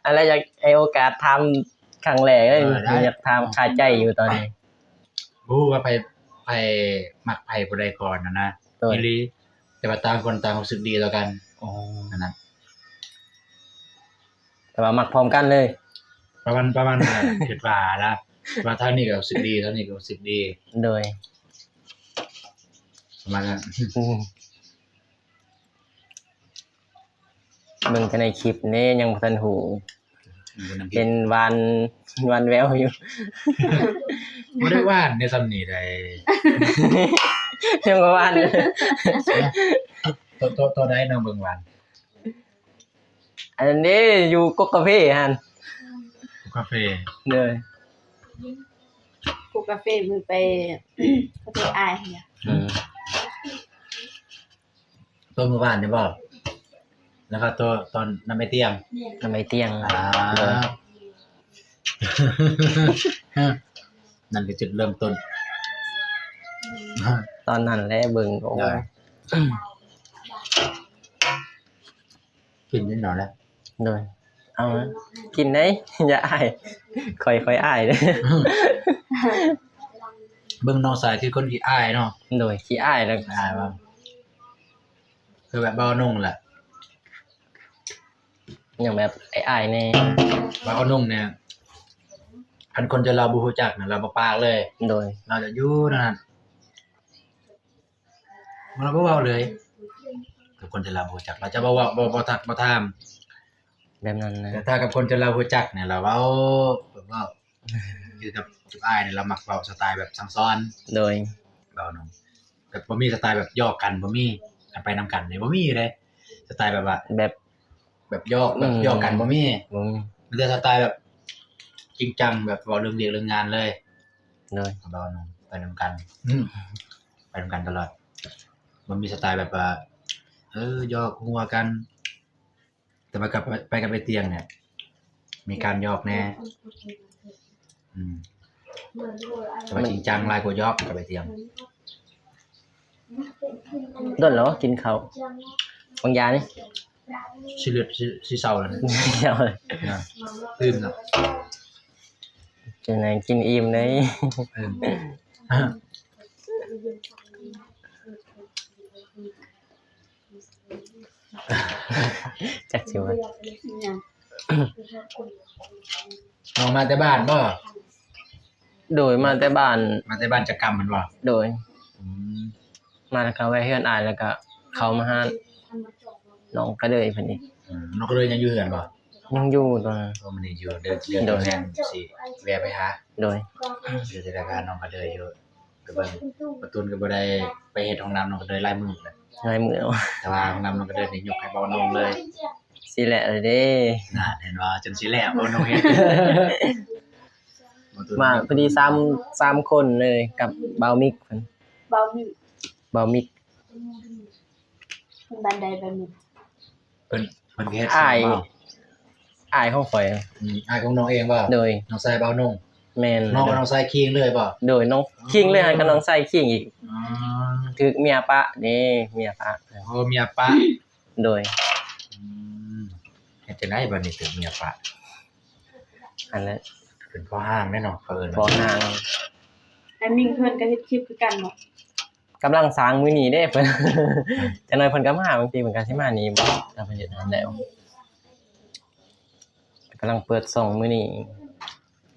ອັນລະ ຢາກໃຫ້ໂອກາດຖາມຄັ້ງແລກເລີຍ ເອີ ໄດ້ ຢາກຖາມຄາໃຈຢູ່ຕອນນີ້ ບໍ່ຮູ້ວ່າໃຜ ໃຜມັກໃຜຜູ້ໃດກ່ອນຫັ້ນນະ ໂດຍ ອີ່ຫຼີ ແຕ່ວ່າຕ່າງຄົນຕ່າງຮູ້ສຶກດີຕໍ່ກັນ ອໍ ອັນນັ້ນ ແຕ່ວ່າມັກພ້ອມກັນເລີຍ ປະມານ ປະມານນັ້ນແຫຼະ ຄິດວ່ານະ ວ່າທາງນີ້ກໍຮູ້ສຶກດີ ທາງນີ້ກໍຮູ້ສຶກດີ ໂດຍ ປະມານນັ້ນ ອືມ ເບິ່ງແຕ່ໃນຄລິບເດ້ ຍັງບໍ່ທັນຮູ້ ເຫັນຫວານ ຫວານແວວຢູ່ ບໍ່ໄດ້ຫວານເດ້ ສ່ຳນີ້ໃດ ຍັງບໍ່ຫວານ ໂຕ ໂຕ ໂຕໃດນ້ອງເບິ່ງຫວານ? ອັນນີ້ຢູ່ກົກກາເຟຫັ້ນ ກົກກາເຟ ເດີ ກົກກາເຟ ມື້ໄປ ກາເຟອ້າຍຫັ້ນນະ ອືມ ໂຕມື້ວານນີ້ບໍ່ ແລ້ວກໍໂຕຕອນນຳໄອ້ຕຽງ ນຳໄອ້ຕຽງ ອ່າ ເດີ ນັ້ນຄືຈຸດເລີ່ມຕົ້ນ ຕອນນັ້ນແຫຼະເບິ່ງ ໂອ້ຍ ກິນແນ່ນອນແຫຼະ ໂດຍ ເອົາ ກິນໄດ້ ຢ່າອາຍ ຂ້ອຍ ຂ້ອຍອາຍເດ້ ເບິ່ງນ້ອງຊາຍຄືຄົນຂີ້ອາຍເນາະ ໂດຍ ຂີ້ອາຍແລ້ວ ອາຍວ່າ ຄືແບບບ່າວນົງແຫຼະ ຫຍັງແບບອາຍໆແດ່ ບ່າວນົງນີ້ ຄັນຄົນທີ່ລາວບໍ່ຮູ້ຈັກນະ ລາວບໍ່ປາກເລີຍ ໂດຍ ລາວຈະຢູ່ນັ້ນ ລາວບໍ່ເວົ້າເລີຍ ກັບຄົນທີ່ລາວບໍ່ຮູ້ຈັກ ລາວຈະບໍ່ເວົ້າ ບໍ່ ບໍ່ທັກ ບໍ່ຖາມ ແບບນັ້ນນະ ແຕ່ຖ້າກັບຄົນທີ່ລາວຮູ້ຈັກນີ້ ລາວເວົ້າ ແບບເວົ້າ ຄືກັບ ກັບອ້າຍນີ້ ລາວມັກເວົ້າສະໄຕແບບສັ່ງສອນ ໂດຍ ເວົ້ານຳ ແບບບໍ່ມີສະໄຕແບບຫຍອກກັນ ບໍ່ມີ ຄັນໄປນຳກັນນີ້ບໍ່ມີເດ້ ສະໄຕແບບວ່າ ແບບ ແບບຫຍອກ ແບບ ອືມ ຫຍອກກັນບໍ່ມີ ບໍ່ມີ ມີແຕ່ສະໄຕແບບຈິງຈັງ ແບບເວົ້າເລື່ອງວຽກເລື່ອງງານເລີຍ ໂດຍ ເວົ້ານຳ ໄປນຳກັນ ອືມ ໄປນຳກັນຕະຫຼອດ ບໍ່ມີສະໄຕແບບວ່າ ເອີ ຫຍອກຫົວກັນ ແຕ່ວ່າກັບ ໄປກັບໄອ້ຕຽງນີ້ ມີການຫຍອກແດ່ ອືມ ແຕ່ວ່າຈິງຈັງຫຼາຍກວ່າຫຍອກກັບໄອ້ຕຽງ. ດົນແລ້ວບໍ່ກິນເຂົ້າ ວາງຢານີ້ ຊິເລືອດ ຊິ ຊິເຊົາແລ້ວນະ ຊິເຊົາແລ້ວ ນະ ຕື່ມແລ້ວ ຈັ່ງໃດກິນອີ່ມເດ້ ເອີ ຈັກຊິວ່າ ຫຍັງ ນ້ອງມາແຕ່ບ້ານບໍ່? ໂດຍ ມາແຕ່ບ້ານ ມາແຕ່ບ້ານຈັກກຳແມ່ນບໍ່? ໂດຍ ອືມ ມາແລ້ວກໍແວ່ເຮືອນອ້າຍ ແລ້ວກໍເຂົ້າມາຫານ້ອງກະເດີຍເພິ່ນອີກ. ອືມ ນ້ອງກະເດີຍຍັງຢູ່ເຮືອນບໍ່? ຍັງຢູ່ຕອນນັ້ນ. ໂອ້ ມື້ນີ້ຢູ່ເດີ ເດີ ໂດຍ ແມ່ນຊິແວ່ໄປຫາ. ໂດຍ ຢູ່ທະນາຄານນ້ອງກະເດີຍຢູ່ ກະເບິ່ງ ປະຕູນກໍບໍ່ໄດ້ໄປເຮັດຫ້ອງນ້ຳນ້ອງກະເດີຍຫຼາຍມື້ແລ້ວ ຫຼາຍມື້ແລ້ວ ແຕ່ວ່າຫ້ອງນ້ຳນ້ອງກະເດີຍນີ້ຍົກໃຫ້ບ່າວນົງເລີຍ. ຊິແຫຼະເລີຍເດ້ ນັ້ນ ເຫັນບໍ່ ຈົນຊິແຫຼະ ບ່າວນົງເຮັດ ມາພໍດີສາມ ສາມຄົນເລີຍກັບບ່າວມິກເພິ່ນ ບ່າວມິກ ບ່າວມິກ ເພິ່ນບ້ານໃດ ບ່າວມິກ? ເພິ່ນ ເພິ່ນເຮັດ ອ້າຍ ອ້າຍຂອງຂ້ອຍ ອືມ ອ້າຍຂອງນ້ອງເອງບໍ່? ໂດຍ ນ້ອງຊາຍບ່າວນົງ ແມ່ນ ນ້ອງກັບນ້ອງຊາຍຄີງເລີຍບໍ່? ໂດຍ ນ້ອງ ອໍ ຄີງເລີຍ ຫາກັບນ້ອງຊາຍຄີງອີກ ອໍ ຖືກເມຍປະເດ້ ເມຍປະ ໂອ້ ເມຍປະ ໂດຍ ອືມ ເຮັດຈັ່ງໃດບັດນີ້ຖືກເມຍປະ? ອັນນັ້ນ ເປັນພໍ່ຮ້າງເດ້ເນາະ ເຂົາເອີ້ນ ພໍ່ຮ້າງ ອັນນີ້ເພິ່ນກໍເຮັດຄລິບຄືກັນເນາະ? ກຳລັງສ້າງມື້ນີ້ເດ້ເພິ່ນ ຈັກໜ້ອຍເພິ່ນກໍມາ ບາງທີເພິ່ນກໍຊິມານີ້ບໍ່ ຖ້າເພິ່ນເຮັດຫັ້ນແລ້ວ ກຳລັງເປີດຊ່ອງມື້ນີ້.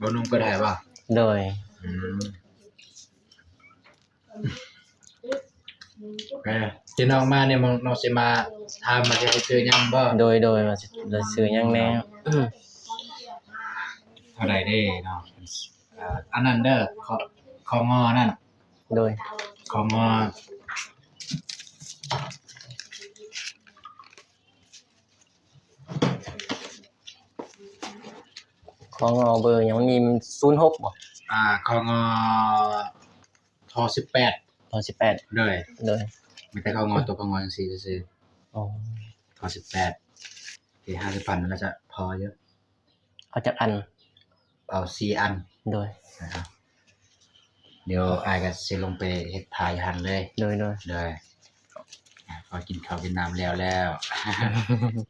ບໍ່ໜຸ່ມກໍໄດ້ບໍ່? ໂດຍ. ອືມ ເອີ ທີ່ນ້ອງມານີ້ ນ້ອງ ນ້ອງຊິມາຖາມວ່າຊິເອົາຊື່ຫຍັງບໍ່? ໂດຍ ໂດຍ ວ່າຊິ ວ່າຊິຊື່ຫຍັງແດ່? ເທົ່າໃດເດ້ເນາະ? ເອີ ອັນນັ້ນເດີ ຂ ງ ນັ້ນ. ໂດຍ ຂ ງ. ຂ ງ ເບີຫຍັງ? ມັນມີ ສູນຫົກ ບໍ່? ອ່າ ຂ ງ ທ ສິບແປດ ທ ສິບແປດ. ໂດຍ ໂດຍ ມີແຕ່ ຂ ງ ຕົວ ຂ ງ ຈັ່ງຊີ້ຊື່ໆ. ອໍ ທ ສິບແປດ ທີ່ຫ້າສິບພັນ ໜ້າຈະພໍຢູ່. ເອົາຈັກອັນ? ເອົາສີ່ອັນ. ໂດຍ ດຽວອ້າຍກໍຊິລົງໄປເຮັດຖ້າຢູ່ຫັ້ນເລີຍ. ໂດຍ ໂດຍ ໂດຍ. ພໍກິນເຂົ້າກິນນ້ຳແລ້ວແລ້ວ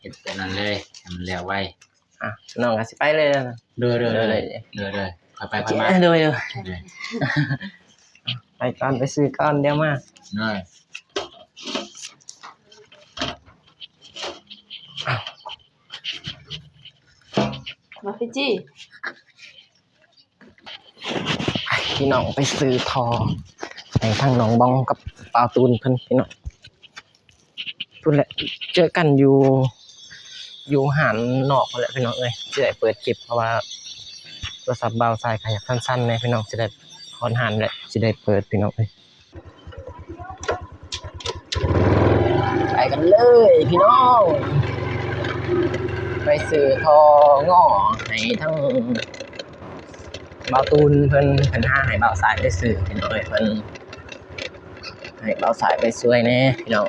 ເຮັດແຕ່ນັ້ນເລີຍ ໃຫ້ມັນແລ້ວໄວ. ອ່ະ ນ້ອງກໍຊິໄປເລີຍ. ໂດຍ ໂດຍ ໂດຍ ໂດຍ ໂດຍ. ຂ້ອຍໄປຂ້ອຍມາ. ໂດຍ ໂດຍ ໂດຍ. ໄປກ່ອນ ໄປຊື້ກ່ອນ ດຽວມາ. ໂດຍ. ມາ ຟິຈີ. ພີ່ນ້ອງໄປຊື້ທໍ່ໃຫ້ທາງນ້ອງບອງກັບບ່າວຕູນເພິ່ນ ພີ່ນ້ອງ. ພຸ້ນແຫຼະ ເຈີກັນຢູ່ ຢູ່ຮ້ານນອກພຸ້ນແຫຼະ ພີ່ນ້ອງເອີຍ. ຊິໄດ້ເປີດຄລິບ ເພາະວ່າໂທລະສັບບ່າວຊາຍກໍຢາກສັ່ນໆແດ່ ພີ່ນ້ອງ. ຊິໄດ້ຮອດຮ້ານແຫຼະ ຊິໄດ້ເປີດ ພີ່ນ້ອງເອີຍ. ໄປກັນເລີຍພີ່ນ້ອງ ໄປຊື້ທໍ່ງໍໃຫ້ທັງບ່າວຕູນເພິ່ນ ເພິ່ນຫາໃຫ້ບ່າວຊາຍໄປຊື້ພີ່ນ້ອງເອີຍ ເພິ່ນໃຫ້ບ່າວຊາຍໄປຊ່ວຍແດ່ພີ່ນ້ອງ.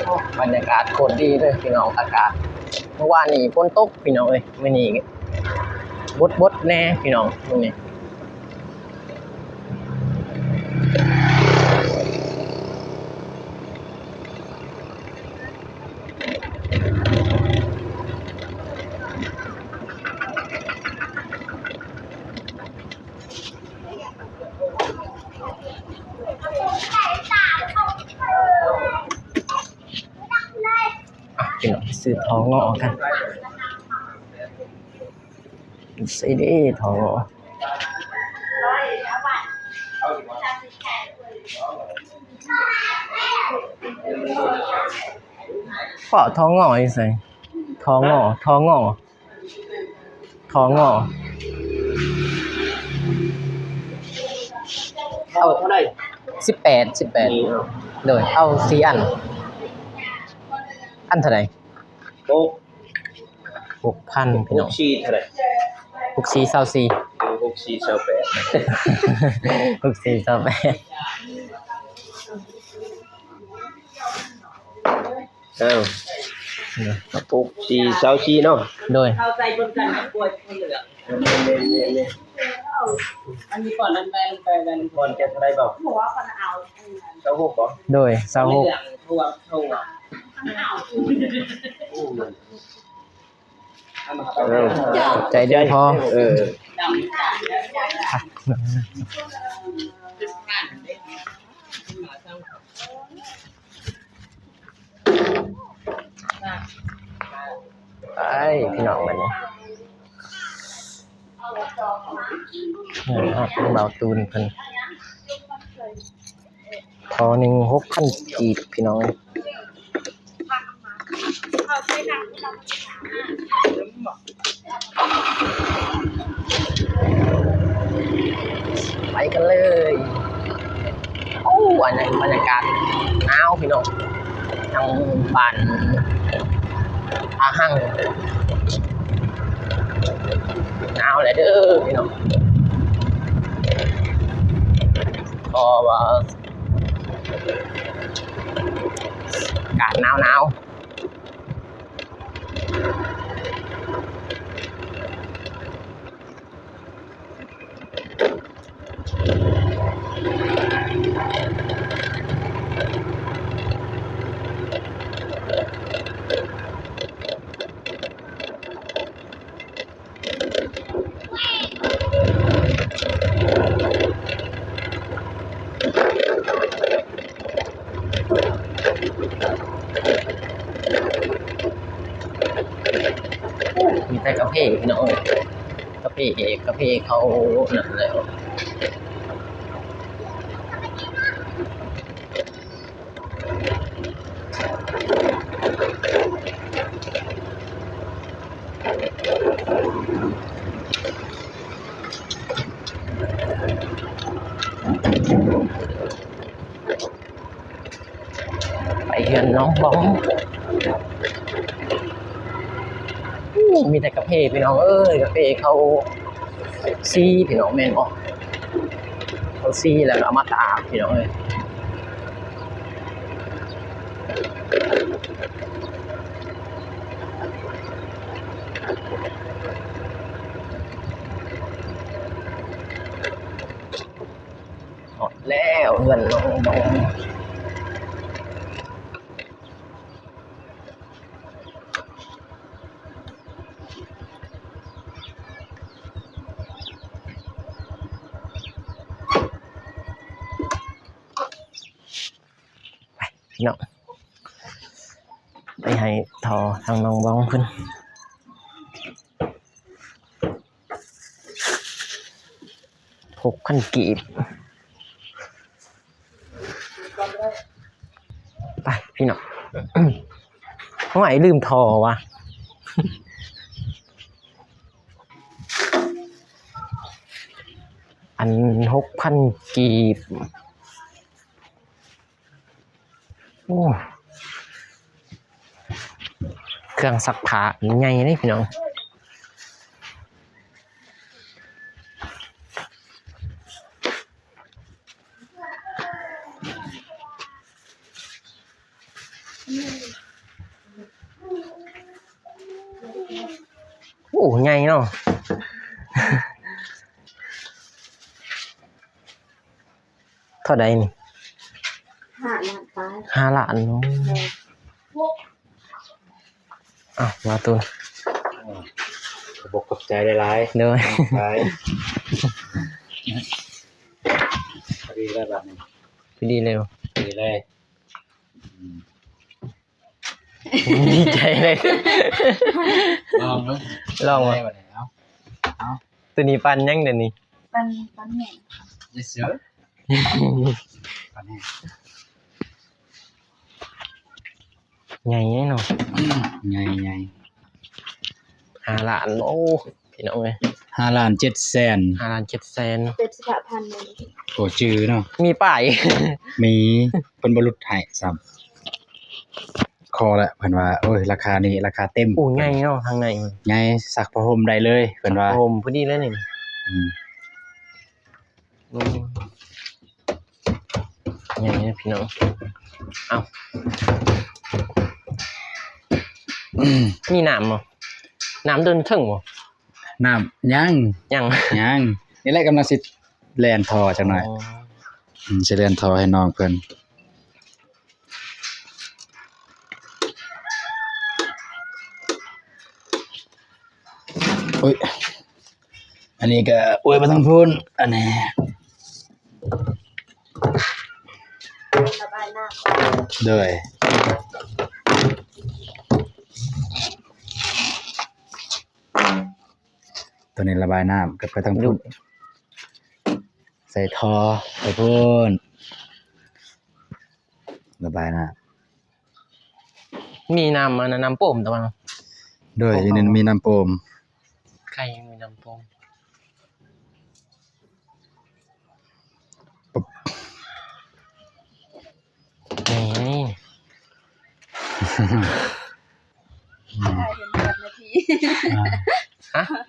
ໂອ້ ບັນຍາກາດໂຄດດີເດີພີ່ນ້ອງ ອາກາດ ເມື່ອວານນີ້ຝົນຕົກພີ່ນ້ອງເອີຍ ມື້ນີ້ບົດໆແດ່ພີ່ນ້ອງມື້ນີ້. ອ່ະ ພີ່ນ້ອງ ຊື້ທໍ່ງໍກັນ ໃສ່ເດ້ທໍ່ງໍ. ພໍ່ ທໍ່ງໍຢູ່ໃສ? ທໍ່ງໍ ທໍ່ງໍ ທໍ່ງໍ ເອົາເທົ່າໃດ? ສິບແປດ ສິບແປດ ນີ້ເນາະ ໂດຍ ເອົາສີ່ອັນ ອັນເທົ່າໃດ? ຫົກ ຫົກພັນພີ່ນ້ອງ ຫົກສີ່ເທົ່າໃດ? ຫົກສີ່ຊາວສີ່ ເອີ ຫົກສີ່ຊາວແປດ ຫົກສີ່ຊາວແປດ. ເອົາ ຫົກສີ່ຊາວສີ່ເນາະ ໂດຍ ເຂົ້າໃຈເບິ່ງກັນ ກວດຄົນເຫຼືອ ອັນນີ້ກ່ອນ ອັນໃດ ອັນໃດ ກ່ອນແກະເທົ່າໃດບໍ່? ຊາວຫົກບໍ່? ໂດຍ ຊາວຫົກ ເອີ ໃຈເດີພໍ່ ເອີ. ໄປພີ່ນ້ອງ ບາດນີ້ ເງິນຮອດທາງບ່າວຕູນເພິ່ນ ທໍ່ໜຶ່ງຫົກພັນກີບພີ່ນ້ອງເອີຍ. ໄປກັນເລີຍ. ໂອ້ ອັນນີ້ບັນຍາກາດໜາວພີ່ນ້ອງ ທາງບ້ານທ່າຮັ່ງ ໜາວແຫຼະເດີພີ່ນ້ອງ ເພາະວ່າອາກາດໜາວໆ. ເ ໄດ້ກາເຟພີ່ນ້ອງເອີຍ ກາເຟ ກາເຟເຂົານັ້ນແລ້ວ. ໄປເຮືອນນ້ອງບອງ. ໂອ້ ມີແຕ່ກາເຟພີ່ນ້ອງເອີຍ ກາເຟເຂົາຊີພີ່ນ້ອງ ແມ່ນບໍ່? ເຂົາຊີແລ້ວກໍເອົາມາຕາກພີ່ນ້ອງເອີຍ. ຮອດແລ້ວເຮືອນນ້ອງບອງ. ໄປພີ່ນ້ອງ ໄປໃຫ້ທໍ່ທາງນ້ອງບອງເພິ່ນ. ຫົກພັນກີບ. ໄປພີ່ນ້ອງ ຫ້ວຍ ລືມທໍ່ຫວາ. ອັນ ຫົກພັນກີບ. ໂອ້ ເຄື່ອງຊັກຜ້າໃຫຍ່ເດ້ພີ່ນ້ອງ. ໂອ້ ໃຫຍ່ເນາະ. ເທົ່າໃດນີ້? ຫ້າລ້ານປາຍ. ຫ້າລ້ານເນາະ. ແມ່ນ. ອ້າວ ວ່າຕູນ ຂອບອົກຂອບໃຈຫຼາຍໆ. ໂດຍ. ພໍດີແລ້ວບາດນີ້ ພໍດີແລ້ວ ພໍດີເລີຍ. ອືມ ດີໃຈເລີຍ. ລອງເບິ່ງ ລອງເບິ່ງ. ເອົາ ເອົາ ໂຕນີ້ປັ່ນຫຍັງເດນີ້? ປັ່ນ ປັ່ນແຫ້ງ. ເຢສເຊີ ປັ່ນແຫ້ງ. ໃຫຍ່ເນາະ. ໃຫຍ່ໆ. ຫ້າລ້ານ. ໂອ້ ພີ່ນ້ອງເອີຍ ຫ້າລ້ານເຈັດແສນ. ຫ້າລ້ານເຈັດແສນ ເຈັດສິບຫ້າພັນ. ໂອ້ ຈື່ເນາະ. ມີປ້າຍ? ມີ ເພິ່ນບໍ່ຫຼຸດໃຫ້ຊ້ຳ. ຂໍແຫຼະ ເພິ່ນວ່າ ໂອ້ຍ ລາຄານີ້ລາຄາເຕັມ. ໂອ້ ໃຫຍ່ເນາະ ທາງໃນໃຫຍ່ ຊັກຜ້າຫົ່ມໄດ້ເລີຍ ເພິ່ນວ່າ ຜ້າຫົ່ມພໍດີເລີຍນີ້. ອືມ. ໂອ້ ໃຫຍ່ເດ້ພີ່ນ້ອງ. ເອົ້າ ມີນ້ຳບໍ່? ນ້ຳເດີນເທິງບໍ່? ນ້ຳ ຍັງ ຍັງ ຍັງ. ນີ້ແຫຼະກຳລັງຊິແລ່ນທໍ່ຈັກໜ້ອຍ. ອໍ ອືມ ຊິແລ່ນທໍ່ໃຫ້ນ້ອງເພິ່ນ. ໂອ້ຍ ອັນນີ້ກໍອວຍໄປທາງພຸ້ນ ອັນນີ້ ລະບາຍນ້ຳ. ໂດຍ. ຕົວນີ້ລະບາຍນ້ຳ ກັບໄປທາງພຸ້ນ ໃສ່ທໍ່ໄປພຸ້ນ ລະບາຍນ້ຳ. ມີນ້ຳ ອັນນັ້ນ ນ້ຳໂປ່ມຕະວັງ. ໂດຍ ໂອ້ໂຫ ຢູ່ນັ້ນມີນ້ຳໂປ່ມ. ໃຄມີນ້ຳໂປ່ມ. ປຶບ ນີ້ ນີ້ ຖ່າຍເຫັນຮອດນາທີ. ອ່າ ຮະ?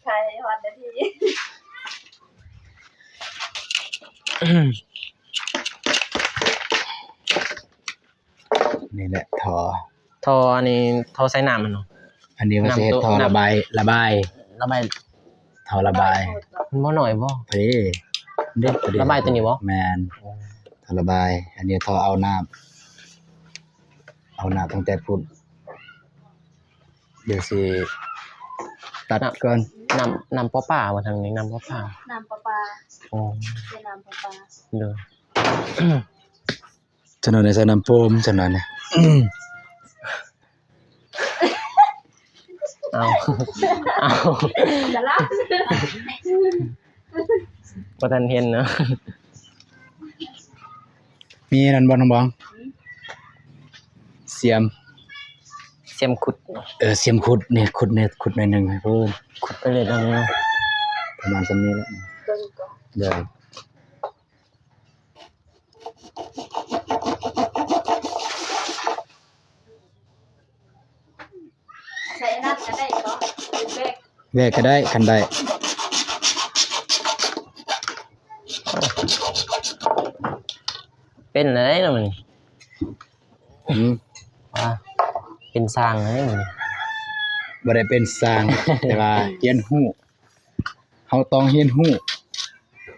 ຖ່າຍໃຫ້ຮອດນາທີ. ນີ້ແຫຼະທໍ່ ທໍ່ອັນນີ້ ທໍ່ໃສ່ນ້ຳຫັ້ນເນາະ. ອັນນີ້ວ່າຊິເຮັດທໍ່ລະບາຍ ລະບາຍ ລະບາຍ ທໍ່ລະບາຍ. ມັນບໍ່ໜ້ອຍບໍ່? ເດ້ ລະບາຍຕົວນີ້ບໍ່? ແມ່ນ ທໍ່ລະບາຍ. ອັນນີ້ທໍ່ເອົານ້ຳ ເອົານ້ຳຕັ້ງແຕ່ພຸ້ນ. ດຽວຊິຕັດກ່ອນ. ນ້ຳ ນ້ຳປະປາບໍ່? ທາງນີ້ນ້ຳປະປາ ນ້ຳປະປາ. ອໍ ເປັນນ້ຳປະປາ. ໂດຍ. ສະໜ້ອຍໃສ່ນ້ຳໂປ່ມ ສະໜ້ອຍ. ເອົາ ເອົາ ສະຫຼັບ ບໍ່ທັນເຫັນເນາະ. ມີອັນນັ້ນບໍ່ ນ້ອງບອງ? ສຽມ ສຽມຂຸດ ເອີ ສຽມຂຸດນີ້ ຂຸດນີ້ ຂຸດໜ້ອຍໜຶ່ງ ໂອ້ ຂຸດໄປເລີຍ ປະມານສ່ຳນີ້ແຫຼະ ໂດຍ. ໃສ່ນັ້ນກໍໄດ້ບໍ່? ເປັນແບກ ແບກກໍໄດ້ ຄັນໄດ້. ເປັນແລ້ວເນາະມື້ນີ້. ຫືມ? ວ່າເປັນຊ່າງແລ້ວມື້ນີ້. ບໍ່ໄດ້ເປັນຊ່າງ ແຕ່ວ່າຮຽນຮູ້. ເຮົາຕ້ອງຮຽນຮູ້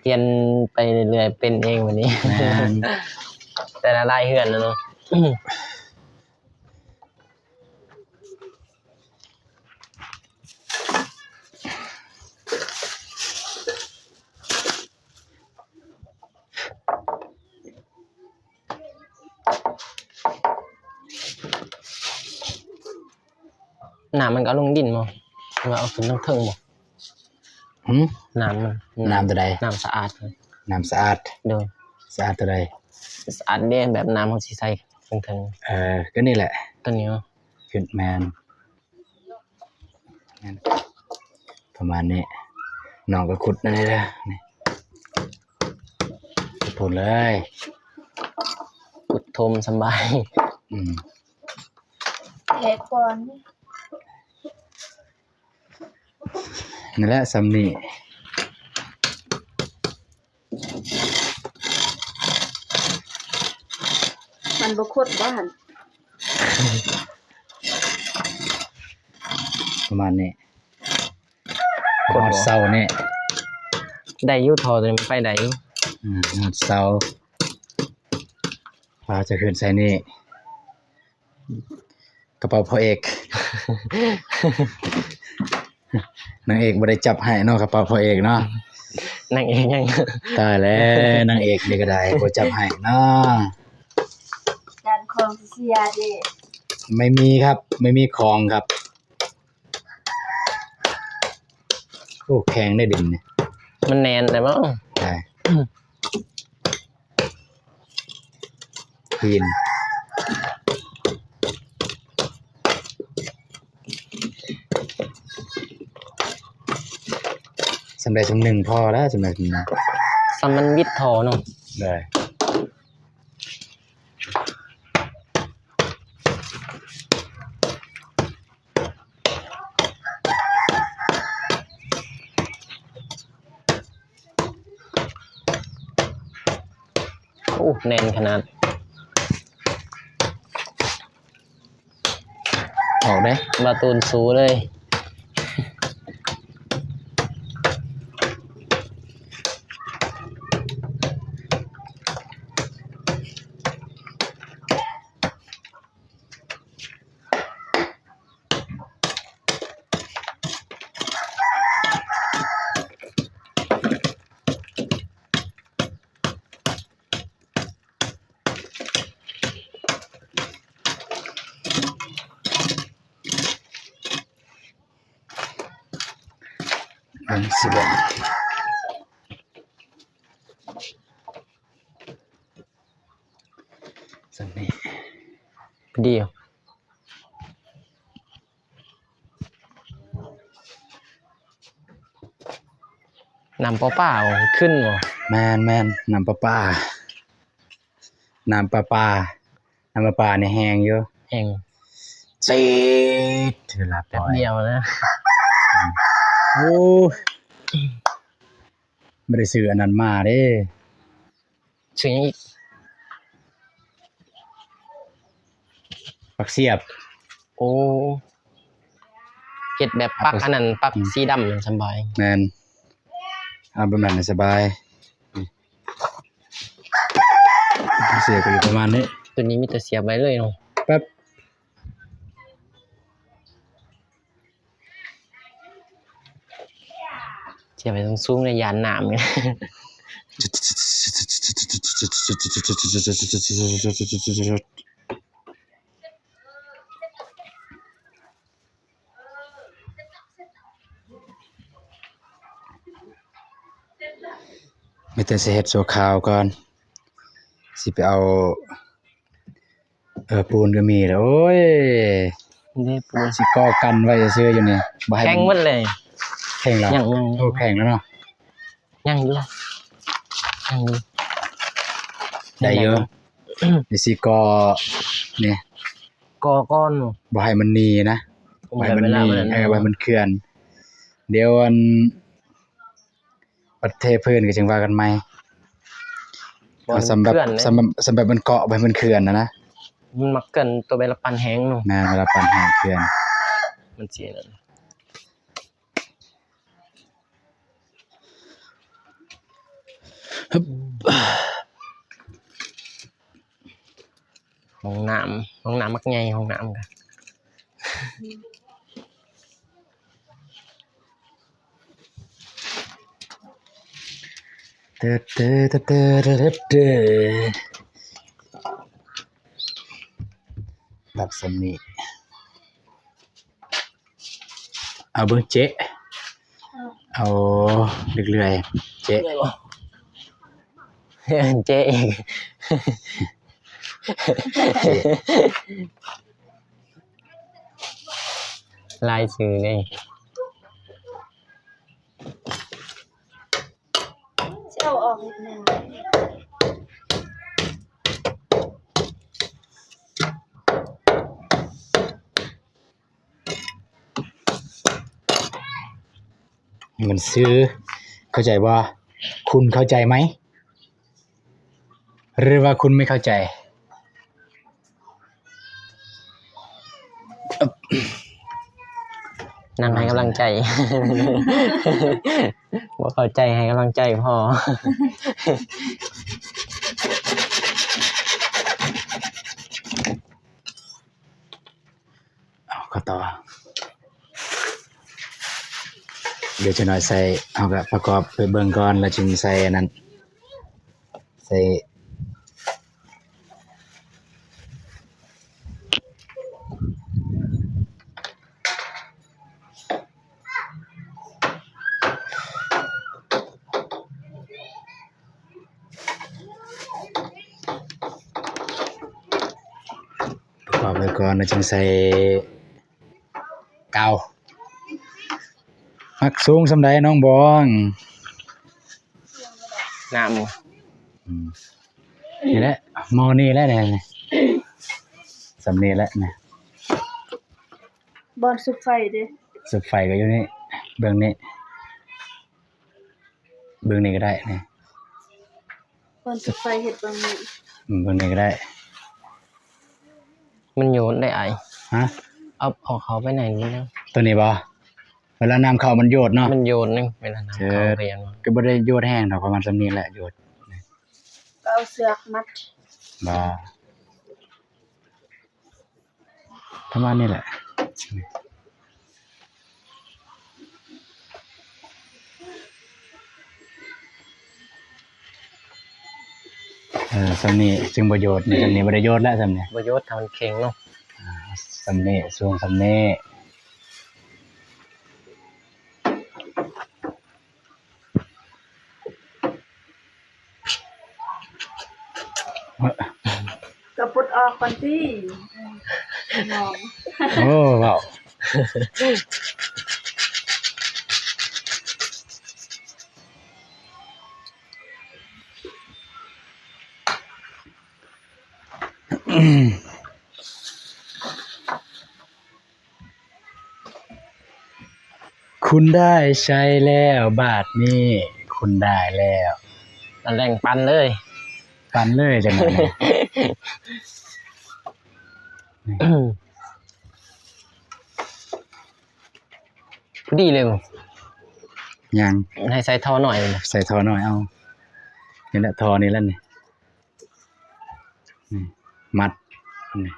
ຮຽນໄປເລື້ອຍໆ ເປັນເອງບັດນີ້. ແມ່ນ ແຕ່ລະລາຍເຮືອນນະເນາະ. ນ້ຳມັນກໍເອົາລົງດິນບໍ່ ຫຼືວ່າເອົາຂຶ້ນທາງເທິງບໍ່? ຫືມ? ນ້ຳມັນ ນ້ຳໂຕໃດ? ນ້ຳສະອາດ. ນ້ຳສະອາດ? ໂດຍ. ສະອາດໂຕໃດ? ສະອາດເດ້ ແບບນ້ຳເຮົາຊິໃສ່ເທິງໆ. ເອີ ກໍນີ້ແຫຼະ ໂຕນີ້ເນາະ. ຂຶ້ນ ແມ່ນ. ປະມານນີ້ ນ້ອງກໍຂຸດນັ້ນເດີ ນີ້ ຂຸດພຸ້ນເລີຍ ຂຸດຖົມສະບາຍ. ອືມ ແລະກ່ອນ ນັ້ນແຫຼະ ສ່ຳນີ້. ມັນບໍ່ຄົດບໍ່ຫັ້ນ? ປະມານນີ້ ຄົດບໍ່? ຮອດເສົານີ້ ໄດ້ຢູ່ ທໍ່ໂຕນີ້ມັນໄປໄດ້ຢູ່. ອືມ ຮອດເສົາ ພາຈະຂຶ້ນໃສ່ນີ້. ກະເປົາພໍ່ເອກ ນາງເອກບໍ່ໄດ້ຈັບໃຫ້ເນາະ ກະເປົາພໍ່ເອກເນາະ. ນາງເອກຍັງ ຕາຍແລ້ວ ນາງເອກນີ້ກໍໄດ້ ບໍ່ຈັບໃຫ້ເນາະ ຢ້ານຂອງຊິເສຍເດ້. ໄມ່ມີຄັບ ໄມ່ມີຂອງຄັບ. ໂອ້ ແຂງເດ້ດິນນີ້ ມັນແໜ້ນແລ້ວບໍ່? ໄດ້ ຫີນ ສ່ຳໃດສ່ຳໜຶ່ງພໍແລ້ວ ສ່ຳໃດສ່ຳໜຶ່ງ ສ່ຳມັນບິດທໍ່ເນາະ. ໄດ້. ໂອ້ ແໜ້ນຂະໜາດ ອອກເດ້ ບາຕູນສູ້ເລີຍ. ເບິ່ງຊິເບິ່ງ ສ່ຳນີ້ ດີ. ນ້ຳປະປາບໍ່? ຂຶ້ນບໍ່? ແມ່ນໆ ນ້ຳປະປາ ນ້ຳປະປາ ນ້ຳປະປານີ້ແຮງຢູ່ ແຮງ ຈີດ ເວລາປ່ອຍ ແປັບດຽວນະ. ໂອ້ ບໍ່ໄດ້ຊື້ອັນນັ້ນມາເດ້. ຊື່ຫຍັງອີກ? ປັກສຽບ. ໂອ້ ເຮັດແບບປັກອັນນັ້ນ ປັກ ອືມ ສີດຳນັ້ນສະບາຍ. ແມ່ນ ເອົາແບບນັ້ນສະບາຍ. ສຽບກໍຢູ່ປະມານນີ້. ໂຕນີ້ມີແຕ່ສຽບໄວ້ເລີຍເນາະ. ແປັບ. ສຽບໄວ້ສູງໆ ເລີຍ ຢ້ານນ້ຳ. ເອີ ມີແຕ່ຊິເຮັດຊົ່ວຄາວກ່ອນ ຊິໄປເອົາ ເອີ ປູນກໍມີແລ້ວ ໂອ້ຍ ເດ້ປູນ ຊິກໍ່ກັນໄວ້ຊື່ໆ ຢູ່ນີ້ ບໍ່ໃຫ້ ແຂງໝົດເລີຍ ແຂງແລ້ວ ຍັງ ຍັງ ໂອ້ ແຂງແລ້ວເນາະ ຍັງຢູ່ ຍັງຢູ່ ໄດ້ຢູ່ ໄດ້ຢູ່ ຊິກໍ່ນີ້ ກໍ່ກ່ອນ ບໍ່ໃຫ້ມັນໜີນະ ບໍ່ໃຫ້ມັນໜີ ເອີ ບໍ່ໃຫ້ມັນເຄື່ອນ ດຽວອັນ ບັດເທພື້ນກໍຈຶ່ງວ່າກັນໃໝ່ ເອົາສ່ຳແບບ ສ່ຳ ສ່ຳແບບມັນເກາະໄປ ມັນເຄື່ອນນະນະ ມັນມັກເຄື່ອນໂຕເວລາປັ່ນແຮງເນາະ ແມ່ນ ເວລາປັ່ນແຮງເຄື່ອນ ມັນຊິນັ້ນ ຮຶບ. ຫ້ອງນ້ຳ ຫ້ອງນ້ຳບັກໃຫຍ່ ຫ້ອງນ້ຳກະ ເຕີເຕີເຕີເຕີເຕີ ແບບສ່ຳນີ້. ເອົາເບິ່ງເຈະ ເອົາເລື່ອຍໆ ເຈະ ເຈະອີກ ລາຍຊື່ເດ້. ຊິເອົາອອກເຮັດຫຍັງ? ມັນຊື່ ເຂົ້າໃຈບໍ່? ຄຸນເຂົ້າໃຈໄໝ? ຫຼືວ່າຄຸນໄມ່ເຂົ້າໃຈ? ນັ່ງໃຫ້ກຳລັງໃຈ ບໍ່ເຂົ້າໃຈໃຫ້ກຳລັງໃຈພໍ. ເອົາ ເຂົ້າຕໍ່ ດຽວຈັກໜ້ອຍໃສ່ ເຮົາກະປະກອບໄປເບິ່ງກ່ອນ ແລ້ວຈຶ່ງໃສ່ອັນນັ້ນ ໃສ່ ປະກອບໄວ້ກ່ອນ ແລ້ວຈຶ່ງໃສ່ກາວ. ມັກສູງສ່ຳໃດນ້ອງບອງ? ນ້ຳ ອືມ ນີ້ແຫຼະ ໝໍ້ນີ້ແຫຼະ ນີ້ ສ່ຳນີ້ແຫຼະ ນີ້ ບ່ອນສຸມໄຟເດ້ ສຸມໄຟກໍຢູ່ນີ້ ເບິ່ງນີ້ ເບິ່ງນີ້ກໍໄດ້ນີ້ ບ່ອນສຸມໄຟເຮັດເບິ່ງນີ້ ອືມ ເບິ່ງນີ້ກໍໄດ້ ມັນໂຍນໄດ້ອ້າຍ ຮະ ເອົາ ເອົາເຂົ້າໄປໃນນີ້ນະ ໂຕນີ້ບໍ່? ເວລານ້ຳເຂົ້າມັນໂຍດເນາະ ມັນໂຍດນີ້ ເວລານ້ຳເຂົ້າ ເອີ ກໍບໍ່ໄດ້ໂຍດແຮງດອກ ປະມານສ່ຳນີ້ແຫຼະໂຍດ ກໍເອົາເຊືອກມັດ ບໍ່ ປະມານນີ້ແຫຼະ ເອີ ສ່ຳນີ້ຈຶ່ງບໍ່ໂຍດ ນີ້ ສ່ຳນີ້ບໍ່ໄດ້ໂຍດແລ້ວ ສ່ຳນີ້ບໍ່ໂຍດ ຖ້າມັນເຄັ່ງເນາະ ອ່າ ສ່ຳນີ້ ສູງສ່ຳນີ້. ກະປົດອອກກ່ອນຕິ ໂອ້ ເວົ້າ ຄຸນໄດ້ໃຊ້ແລ້ວ ບາດນີ້ຄຸນໄດ້ແລ້ວ ຕອນແລງປັ່ນເລີຍ ປັ່ນເລີຍ ຈັ່ງນັ້ນ ພໍດີເລີຍ ຍັງ ໃຫ້ໃສ່ທໍ່ນ້ອຍ ໃສ່ທໍ່ນ້ອຍເອົາ ນີ້ແຫຼະ ທໍ່ນີ້ແຫຼະນີ້ ນີ້ ມັດ ນີ້.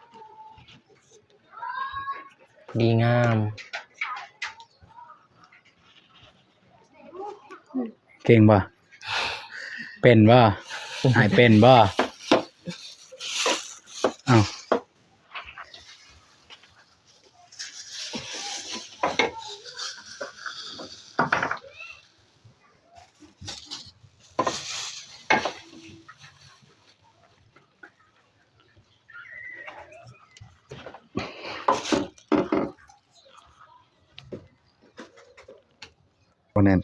ເອີ ພໍດີງາມ. ເກັ່ງບໍ່? ເປັນບໍ່? ອ້າຍເປັນບໍ່? ເອົ້າ. ບໍ່ແໜ້ນ.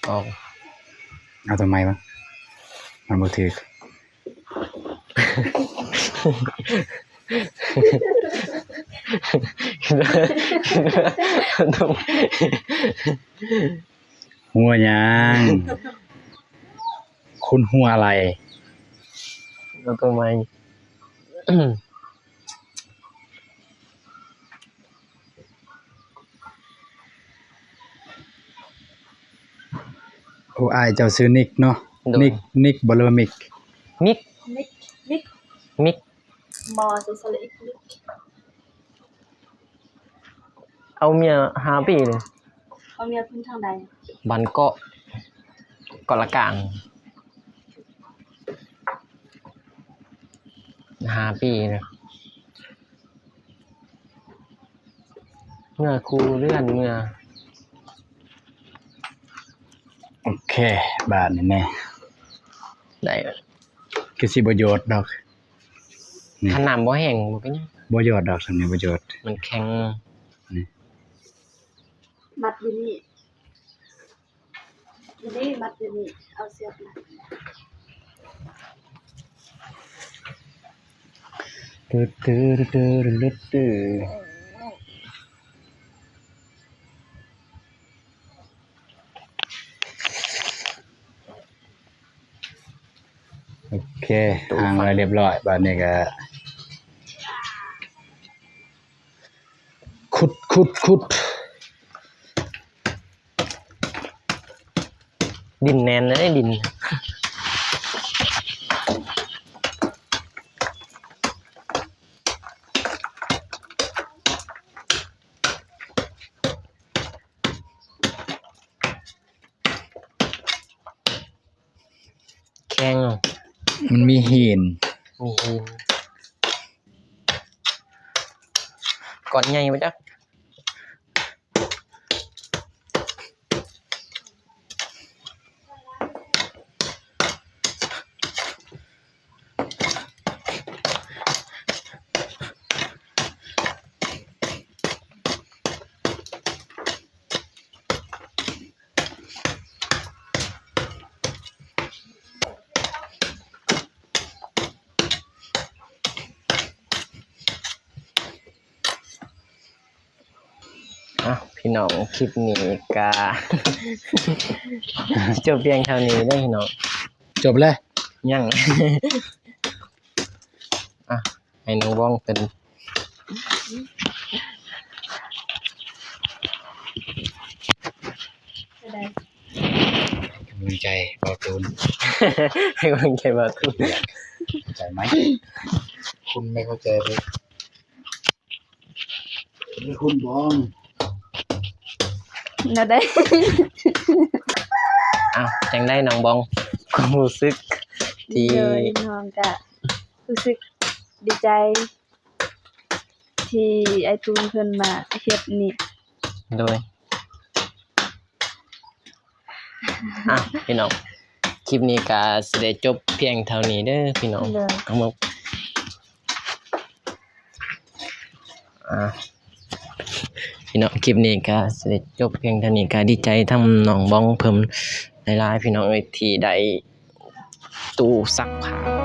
ເອົາ ເອົາຕົວໃໝ່ມາ ມັນບໍ່ຖືກ. ຫົວຫຍັງ? ຄຸນຫົວອະໄລ? ເອົາຕົວໃໝ່. ໂອ້ ອ້າຍເຈົ້າຊື່ນິກເນາະ? ໂດຍ. ນິກ ນິກບໍ່ ຫຼືວ່າມິກ? ມິກ. ມິກ ມິກ ມິກ ບໍ່ ໃສ່ສະຫຼະອີກ ມິກ. ເອົາເມຍຫ້າປີເລີຍ. ເອົາເມຍເພິ່ນທາງໃດ? ບ້ານເກາະ ເກາະລະກາງ. ຫ້າປີນະ ເມືອຄູ່ເຮືອນເມືອ. ໂອເຄ ບາດນີ້ແນ່ ໄດ້ ຄືຊິບໍ່ຢອດດອກ. ນີ້ ຄັນນ້ຳບໍ່ແຫ້ງບໍ່ເປັນຫຍັງ ບໍ່ຢອດດອກ ສ່ຳນີ້ບໍ່ຢອດ ມັນແຂງ. ນີ້ ມັດຢູ່ນີ້. ນີ້ມັດຢູ່ນີ້ ເອົາເຊືອກມາ. ໂອເຄ ຫາງໄວ້ລຽບລ້ອຍ ບາດນີ້ກະຂຸດ ຂຸດ ຂຸດ. ດິນແໜ້ນເລີຍ ດິນ. ແຂງ ມັນມີຫີນ ມີຫີນ ກ້ອນໃຫຍ່ບໍ່ຈັກ. ອ່ະ ພີ່ນ້ອງ ຄລິບນີ້ກະ ຈົບພຽງເທົ່ານີ້ເດີພີ່ນ້ອງ. ຈົບແລ້ວ? ຍັງ. ອ່ະ ໃຫ້ນ້ອງວອງເປັນກຳລັງໃຈບ່າວຕູນ ໃຫ້ກຳລັງໃຈບ່າວຕູນ. ເຂົ້າໃຈໄໝ? ຄຸນໄມ່ເຂົ້າໃຈເລີຍ. ຄຸນບອງ ແນວໃດ? ອ້າວ ຈັ່ງໃດນ້ອງບອງ ຄວາມຮູ້ສຶກທີ່ ໂດຍ ນ້ອງກະຮູ້ສຶກດີໃຈ ທີ່ອ້າຍຕູນເພິ່ນມາເຮັດນີ້. ໂດຍ. ອ່ະ ພີ່ນ້ອງ ຄລິບນີ້ກະຊິໄດ້ຈົບພຽງເທົ່ານີ້ເດີພີ່ນ້ອງ. ໂດຍ. ອ່າ ພີ່ນ້ອງ ຄລິບນີ້ກະຊິໄດ້ຈົບພຽງເທົ່ານີ້ ກະດີໃຈທາງນ້ອງບອງເພິ່ນຫຼາຍໆ ພີ່ນ້ອງເອີຍ ທີ່ໄດ້ຕູ້ຊັກຜ້າ.